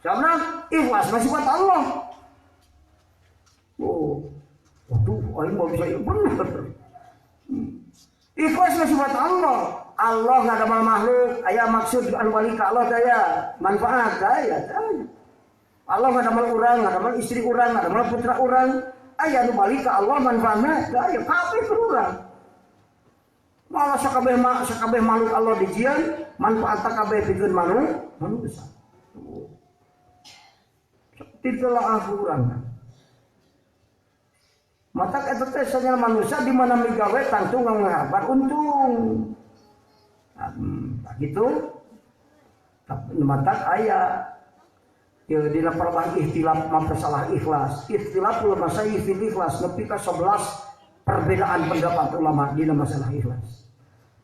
Sabna ikhlas mah sifat Allah. Oh, waduh, aing mau bisa bener. Ikhlas mah sifat Allah. Allah ngadamel makhluk, aya maksud anu balik ka Allah daya, manfaat daya. Allah ngadamel urang, ngadamel istri urang, ngadamel putra urang, aya anu balik ka Allah manfaatna daya kabeh urang. Malah sakabeh makhluk Allah dijian, manfaat kabeh pikeun manusia. Ditelaah urang. Matak eta teh sanyal manusia di mana migawe tangtu ngaharpan untung. Gitu. Matak aya ieu dina perbah ikhtilaf masalah ikhlas. Ikhtilaf ulama fil ikhlas nepi ka 11 perbedaan pendapat ulama dina masalah ikhlas.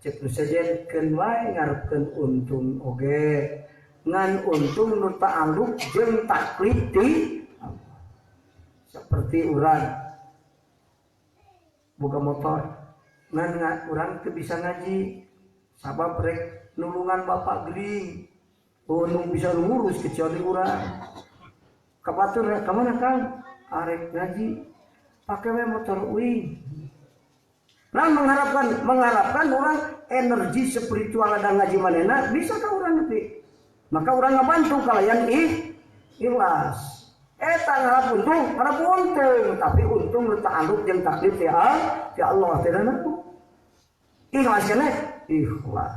Cek nu sejen keun wae ngarepkeun untung oge. Ngan untung nu ta'alluq jeung taklid ti Allah. Seperti urang boga motor ngan urang teu bisa ngaji sabab rek nulungan bapak gering. Oh nu bisa ngurus kecuali urang. Ka batur rek ka mana Kang? Arek ngaji pake we motor uing. Nah mengharapkan orang energi spiritual ada ngaji manehna bisa ka urang nepi. Maka orang ngabantu kalian ikhlas. Eta ngarap untung, tapi untung nu ta'alluq jeung taklid ya Allah teh naku. Ikhlas keneh? Ikhlas.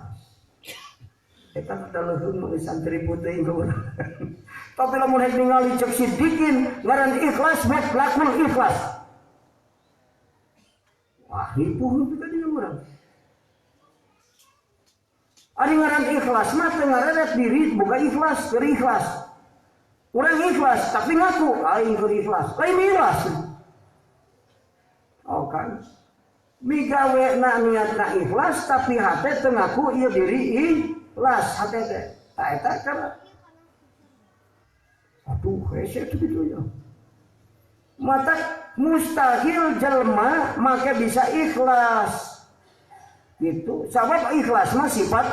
Eta teh leuheung mah santri putih ka urang. Tapi lamun rek ningali cek sidikin ngaran ikhlas mutlakul ikhlas. Wah, ripuh nepi ka dieu urang. Ari ngaran ikhlas mah teu ngareret diri boga ikhlas, keur ikhlas. Urang ikhlas tapi ngaku aing keur ikhlas, lain ikhlas. Oh kan. Migawe na niatna ikhlas tapi hate teu ngaku ieu diri ikhlas hate teh. Tah eta kan. Aduh, hese teh kitu nya. Mata mustahil jelema make bisa ikhlas. Gitu. Sabab ikhlas mah sifat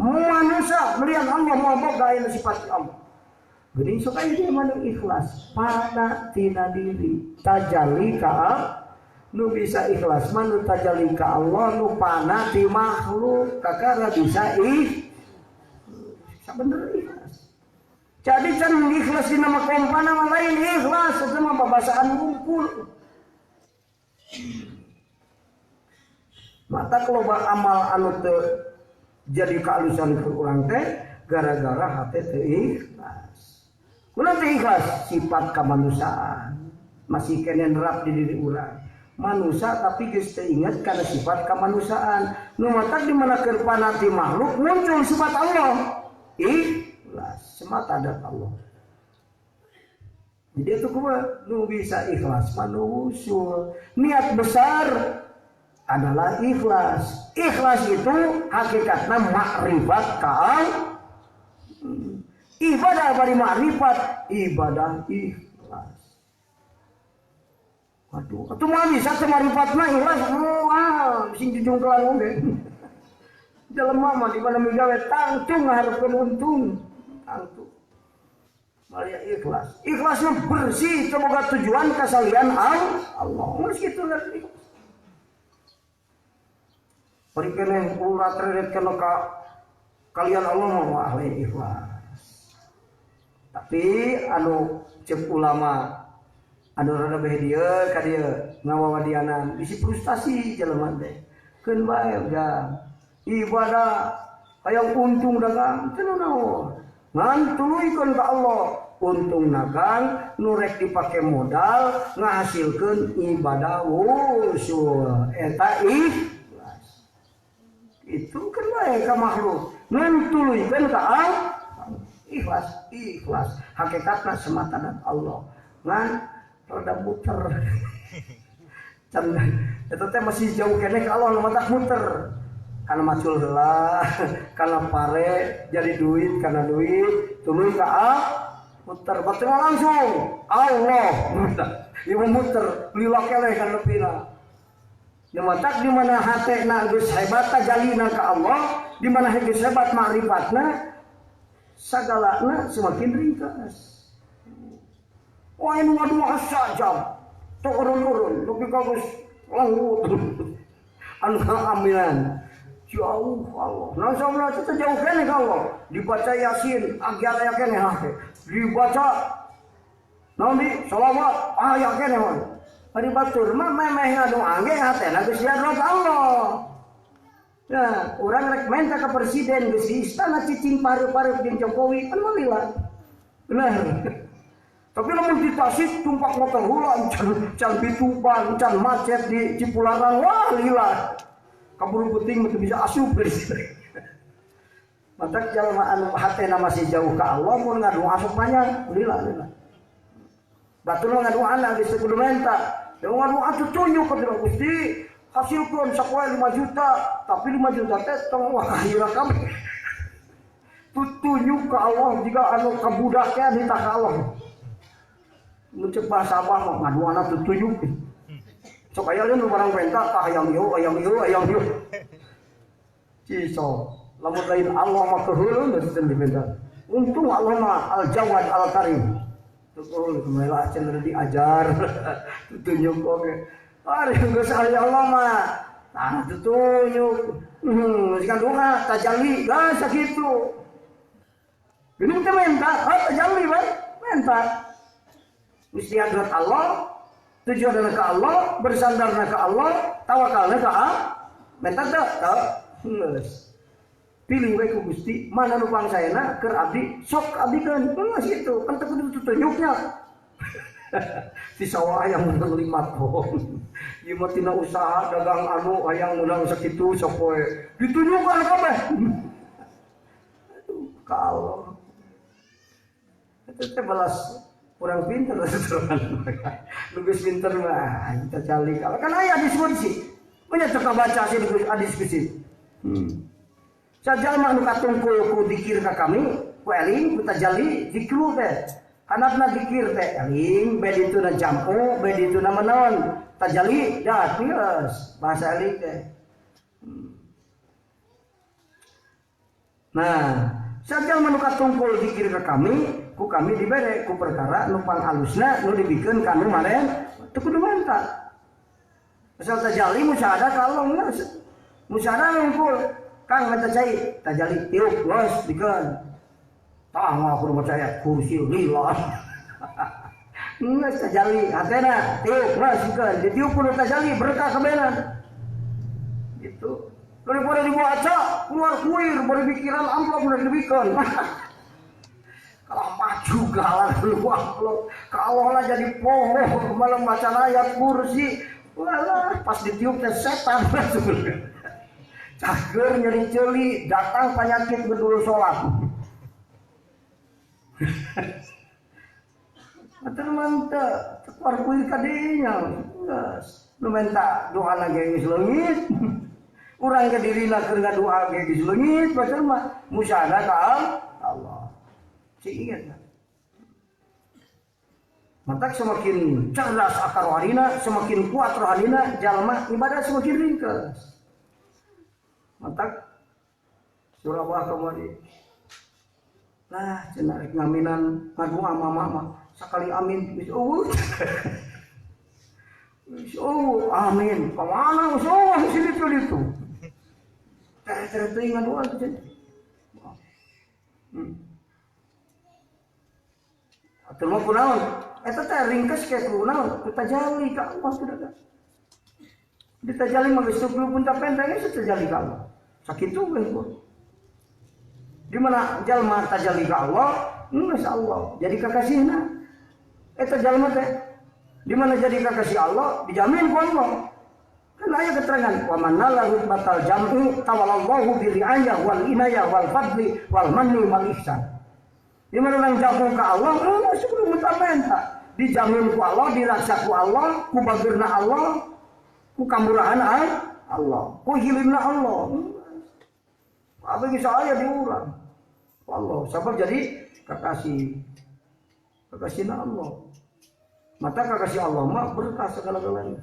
manusia, melihat Allah mau boga aya sifat Allah. Geuning sok aya di mana ikhlas, pada tina diri, tajalli ka nu bisa ikhlas mah nu tajalli ka Allah nu pana ti makhluk kakara bisa sabener ikhlas. Jadi can ikhlas dina mah kompana mah lain ikhlas eta mah babasaan ngumpul. Mata loba amal anu teu jadi kealusan ke urang teh gara-gara hate teu ikhlas. Kunaon teu ikhlas? Sifat kemanusiaan masih keneh nerap di diri urang. Manusia tapi geus teu inget kana sifat kemanusiaan. Nu matak di mana keur panati makhluk muncul sifat Allah. Ikhlas semata dat Allah. Jadi itu kumaha nu bisa ikhlas mah nu usul. Niat besar adalah ikhlas. Ikhlas itu hakikatnya makrifat ka Allah. Ibadah bari makrifat, ibadah ikhlas. Aduh, atuh mah bisa teu marifatna ikhlas moal sing jujungkelan oge. Jelema mah di mana migawe tangtu ngaharepkeun untung. Tangtu. Maria ikhlas. Ikhlasnya bersih teu boga tujuan kasalian Allah. Geus kitu ngarti. Bari keneh ulah teret kana ka kalian Allah mah ahli ikhlas. Tapi anu cek ulama anu rada beh dieu ka dieu ngawawadianan bisi frustasi jelema teh. Keun bae ujang. Ibadah hayang untung dagang teu naon. Ngan tuluykeun ka Allah, untung dagang nu rek dipake modal ngahasilkeun ibadah wusul. Eta ikhlas. Itu kan bae ka makhluk. Ngan tuluykeun ka Allah. Ikhlas, ikhlas. Hakikatna semata dan Allah. Ngan rada muter. Can eta teh masih jauh keneh ka Allah nu matak muter. Kana macul heula, kana pare jadi duit, kana duit tuluy ka Allah muter batur langsung Allah. Ieu muter lila keleh kan lepina. Matak di mana hatena geus hebat tajalina ka Allah, di mana geus hebat makrifatna, sagalana semakin ringkas. Wah anu ngadoa sajam, teu urun-urun, nepi ka geus langut. Anu aminan. Jauh Allah. Nah sabla teh jauh keneh ka Allah. Dibaca Yasin, agyar aya keneh hate. Dibaca naon di selawat aya keneh mah. Ari batur mah memeh ngadoa ge hatena geus diadrat Allah. Ya, urang rek menta ka presiden geus di istana cicing pareup-pareup jeung Jokowi kan mah lila. Bener. Tapi lamun di Tasik tumpak motor heula can pituban, can macet di Cipularang, wah lila. Kaburu penting mah bisa asup geus. Matak jalma anu hatena masih jauh ka Allah mun ngadoa asup panjang lila lila. Batur mah ngadoana geus kudu menta. Yang ngadoa tutunjuk ka Gusti, hasilkeun sapoe 5 juta, tapi 5 juta teh tong wah kahira kabeh. Tutunjuk ka Allah jika anu kabudak teh ditah ka Allah. Mun ceuk bahasa abah mah ngadoana tutunjuk. Sok aya nu barang penta tah hayang ieu, hayang ieu, hayang ieu. Ciso, lamun lain Allah mah keheuleuh geus teu dipenta. Untung Allah mah Al-Jawad Al-Karim. Tuh kumaha cenah diajar tutunjuk oge. Ari geus ahli Allah mah tah tutunjuk. Geus kan doa tajalli geus sakitu. Geuning teh menta, tajalli bae, menta. Gusti hadrat Allah, tujuanna ka Allah, bersandarna ka Allah, tawakalna ka Allah, menta teu? Teu. Geus. Pilih we ku Gusti, mana nu pangsaena keur abdi, sok abdikeun. Geus kitu, kan teu kudu tutunjuknya. Di sawah hayang meunang 5 ton. Ieu mah tina usaha dagang anu hayang meunang sakitu sapoe. Ditunjukkan kabeh. Aduh, ka Allah. Eta teh balas kurang pinter teman. Nu geus pinter mah kita calik. Kan aya diskusi. Banyak teu kabaca sih diskusi. Sajalma anu katungkul ku dikir ka kami, ku eling, ku tajalli, zikru teh. Hanapna dikir teh eling, bed dituna jam'u, bed dituna menon, tajalli, dah geus bahasa eling teh. Nah, sajalma anu katungkul dikir ka kami, ku kami dibere ku perkara nu pangalusna nu dibikeun ka nu maren, teu kudu menta. Asal tajalli musyahadah ka Allah geus. Musyahadah ngumpul. Kang menta cai, tajalli tiup geus dikeun. Tah mah kudu maca ayat kursi lila. Geus tajalli hatena tiup geus dikeun. Ditiup kudu tajalli berkah kabenan. Gitu. Daripada dibaca keluar kuir berpikiran amplop udah dibikeun. Kalau maju galang keluar amplop. Kalau lah jadi poho malam maca ayat kursi. Walah pas ditiup teh setan sebenarnya. Cager nyeri ceuli, datang penyakit bedul sholat. Atur mantep, keluar kuir kadinya. Geus, nu menta doa ge geus leungit. Urang ke dirina keur ngadoa ge geus leungit, batur mah musyahadah ka Allah. Cik ingat. Matak semakin cerdas akar rohanina, semakin kuat rohanina, jalma ibadah semakin ringkes. Matak surah kamari. Lah cenah rek ngaminan ngadoa mama mah sakali amin geus eueuh. Geus eueuh amin. Ka mana geus eueuh geus ditu ditu. Teh teuing ngadoa teh. Atuh mah kunaon? Eta teh ringkes ke kunaon? Ku tajalli ka Allah sudah. Ditajali mah geus teu pun tapenteng geus tajalli ka Allah. Sakitu we ku. Di mana jalma tajalli ka Allah, geus Allah jadi kakasihna. Eta jalma teh di mana jadi kakasih Allah dijamin ku Allah. Kan aya keterangan wa man nala rutbatal jam'i tawalallahu bi riayah wal inayah wal fadli wal manni wal ihsan. Di mana orang jamu ka Allah, geus kudu minta-minta. Dijamin ku Allah, diraksa ku Allah, ku bageurna Allah, ku kamurahan Allah, ku hilimna Allah. Apa bisa aya di urang? Allah, sabab jadi kekasih. Kekasihna Allah. Mata kekasih Allah mah berkah segala-galanya.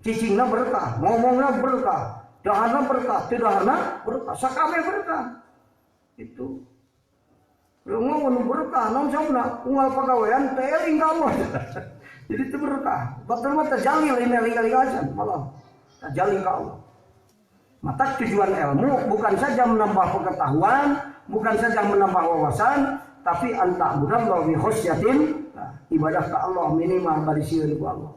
Cicingna berkah, ngomongna berkah, daharna berkah, teu daharna berkah, sakabeh berkah. Itu. Ngomong berkah, naon sabna unggal pagawean teh eling ka Allah. Jadi itu berkah. Batur mah terjalil ini eling-eling aja malah. Terjalil ka Allah. Maka tujuan ilmu bukan saja menambah pengetahuan, bukan saja menambah wawasan, tapi anta'budallaha bi khasyatin, ibadah ka Allah minimal bari sieun ku Allah.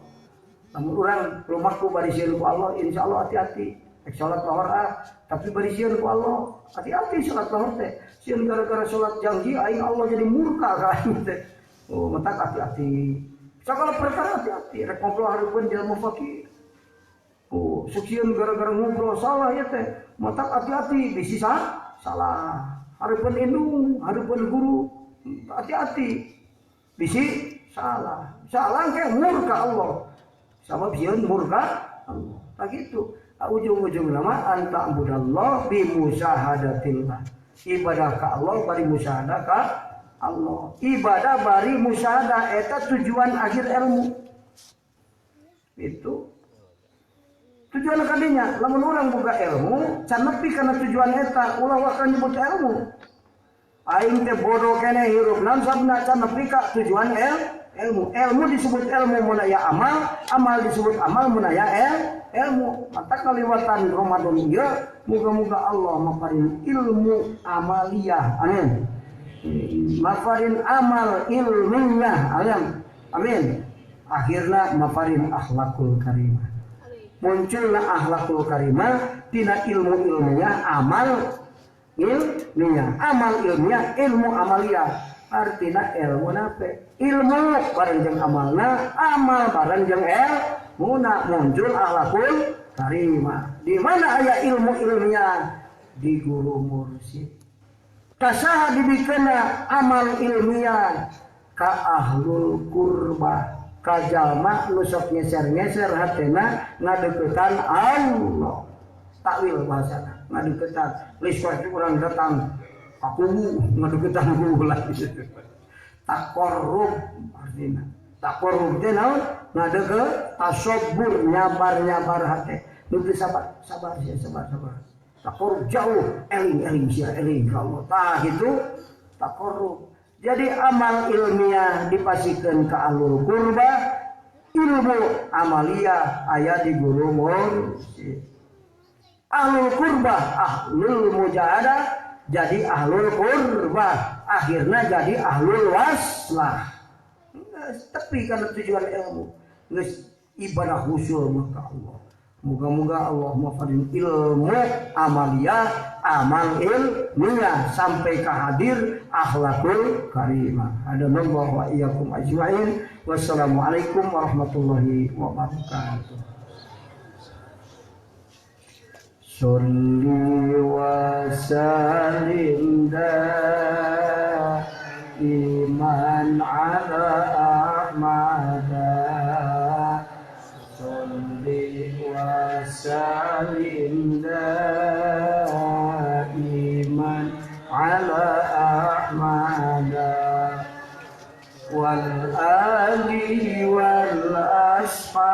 Lamun urang lumaku bari sieun ku Allah, insyaallah hati-hati. Rek salat lohor ah, tapi bari sieun ku Allah. Hati-hati salat lohor teh. Sieun gara-gara salat janji aing Allah jadi murka ka aing teh. Oh, matak hati-hati. Sagala perkara hati-hati, rek ngobrol hareupeun jelema fakir. Oh, sieun gara-gara ngobrol salah ya teh. Matak hati-hati bisi salah. Hareupeun indung, hareupeun guru, hati-hati. Bisi salah. Salah ke murka Allah. Sabab sieun murka Allah. Tak gitu. Ujung-ujung nama anta'budallah bi musyahadatillah. Ibadah ka Allah bari musyahadah ka Allah. Ibadah bari musyahadah eta tujuan akhir ilmu. Itu tujuan kadinya, lamun urang boga ilmu, can nepi kana tujuan eta, ulah waka nyebut ilmu. Aing teh bodoh keneh hirup naon sabna can nepi ka tujuan ilmu. Ilmu disebut ilmu mun aya amal, amal disebut amal mun aya ilmu. Mata kaliwatan Ramadan ieu, muga-muga Allah maparin ilmu amaliyah. Amin. Maparin amal ilmiah. Amin. Amin. Akhirna maparin akhlakul karimah. Muncullah akhlakul karimah tina ilmu ilmiah, amal ilmiah, amal ilmiah, ilmu amaliyah. Artina ilmu nape? Ilmu bareng jeung amalna, amal bareng jeung ilmuna, muncul akhlakul karimah. Di mana aya ilmu ilmiah? Di guru mursyid. Kasaha dibikeuna amal ilmiah? Ka ahlul qurbah. Kajalma nu sok ngeser-ngeser hatena ngadeukeutan Allah. Takwil bahasana, ngadeukeutan. Geus urang datang ka kubu ngadeukeutan kubu lah. Taqarrub artina. Taqarrub teh naon? Ngadeukeut tasabbur, nyabar-nyabar hate. Nu teu sabar, sabar sia, sabar, sabar. Taqarrub jauh, eling-eling sia, eling ka Allah. Tah kitu taqarrub. Jadi amal ilmiah dipasikeun ka ahlul qurba, ilmu amaliyah aya di guru mursyid. Ahlul qurba, ahlul mujahadah, jadi ahlul qurba, akhirnya jadi ahlul waslah. Tapi karena tujuan ilmu, geus ibadah khusyuk maka Allah. Moga-moga Allah mafarin ilmu amaliyah, amal ilmiah sampai ke hadir akhlakul karimah. Hadanallahu wa iyyakum ajmain. Wassalamualaikum warahmatullahi wabarakatuh. Sholli wa sallim daiman ala Ahmad. Sholli wa sallim daiman ala Ahmad wal ali wal ashabi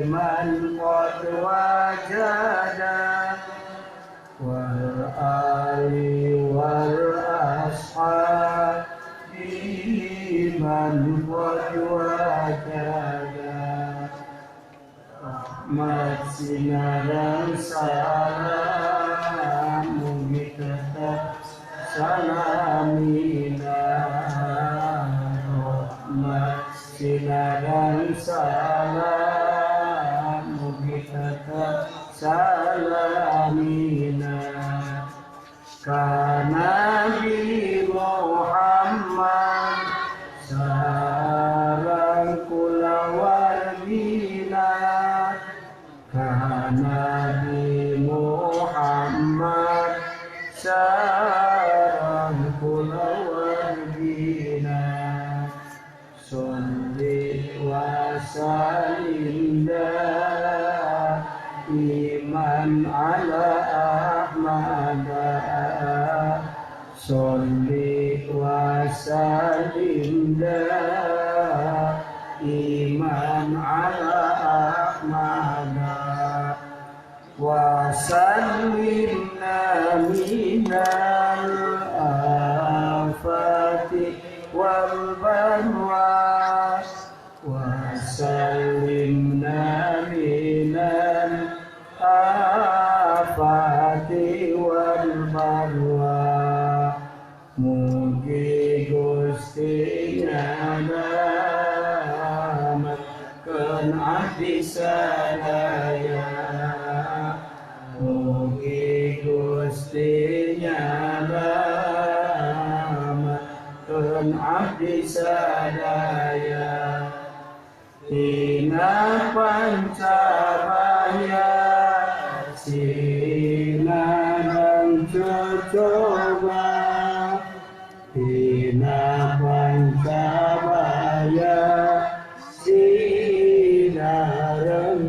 man qad wajada wal ali wal ashabi man qad wajada. Rahmat sinaran salam mugi tetap salamina. Rahmat sinaran salam mugi tetap salamina. Ka Nabi Muhammad sareng kulawargina. Ka Nabi Muhammad sareng kulawargina. Sholli wa sallim daiman ala Ahmad. Sholli wa sallim daiman ala Ahmad wa sallimna minal afati wal balwa wa sallimna minal afati wal balwa. Mugi Gusti nyalametkeun abdi sadaya. Mugi Gusti nyalametkeun abdi sadaya. Tina pancabaya sinareng cocoba. Tina pancabaya sinareng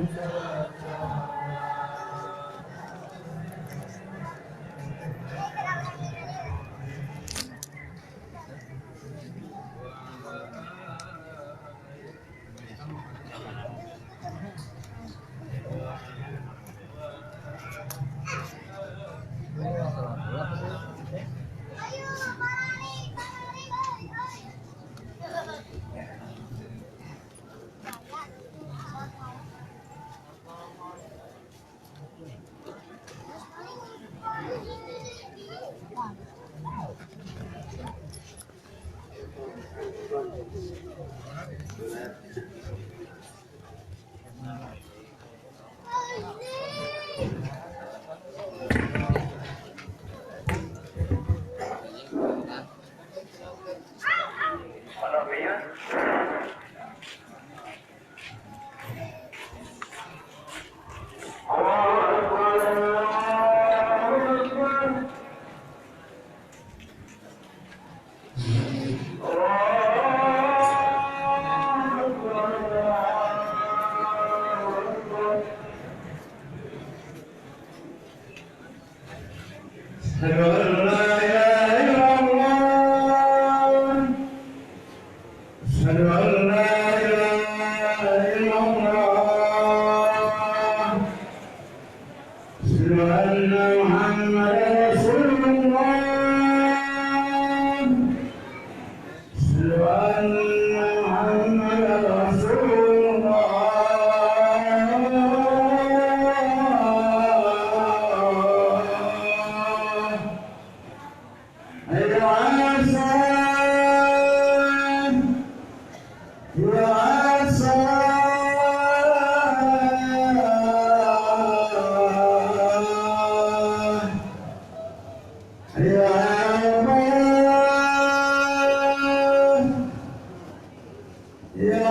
Yeah.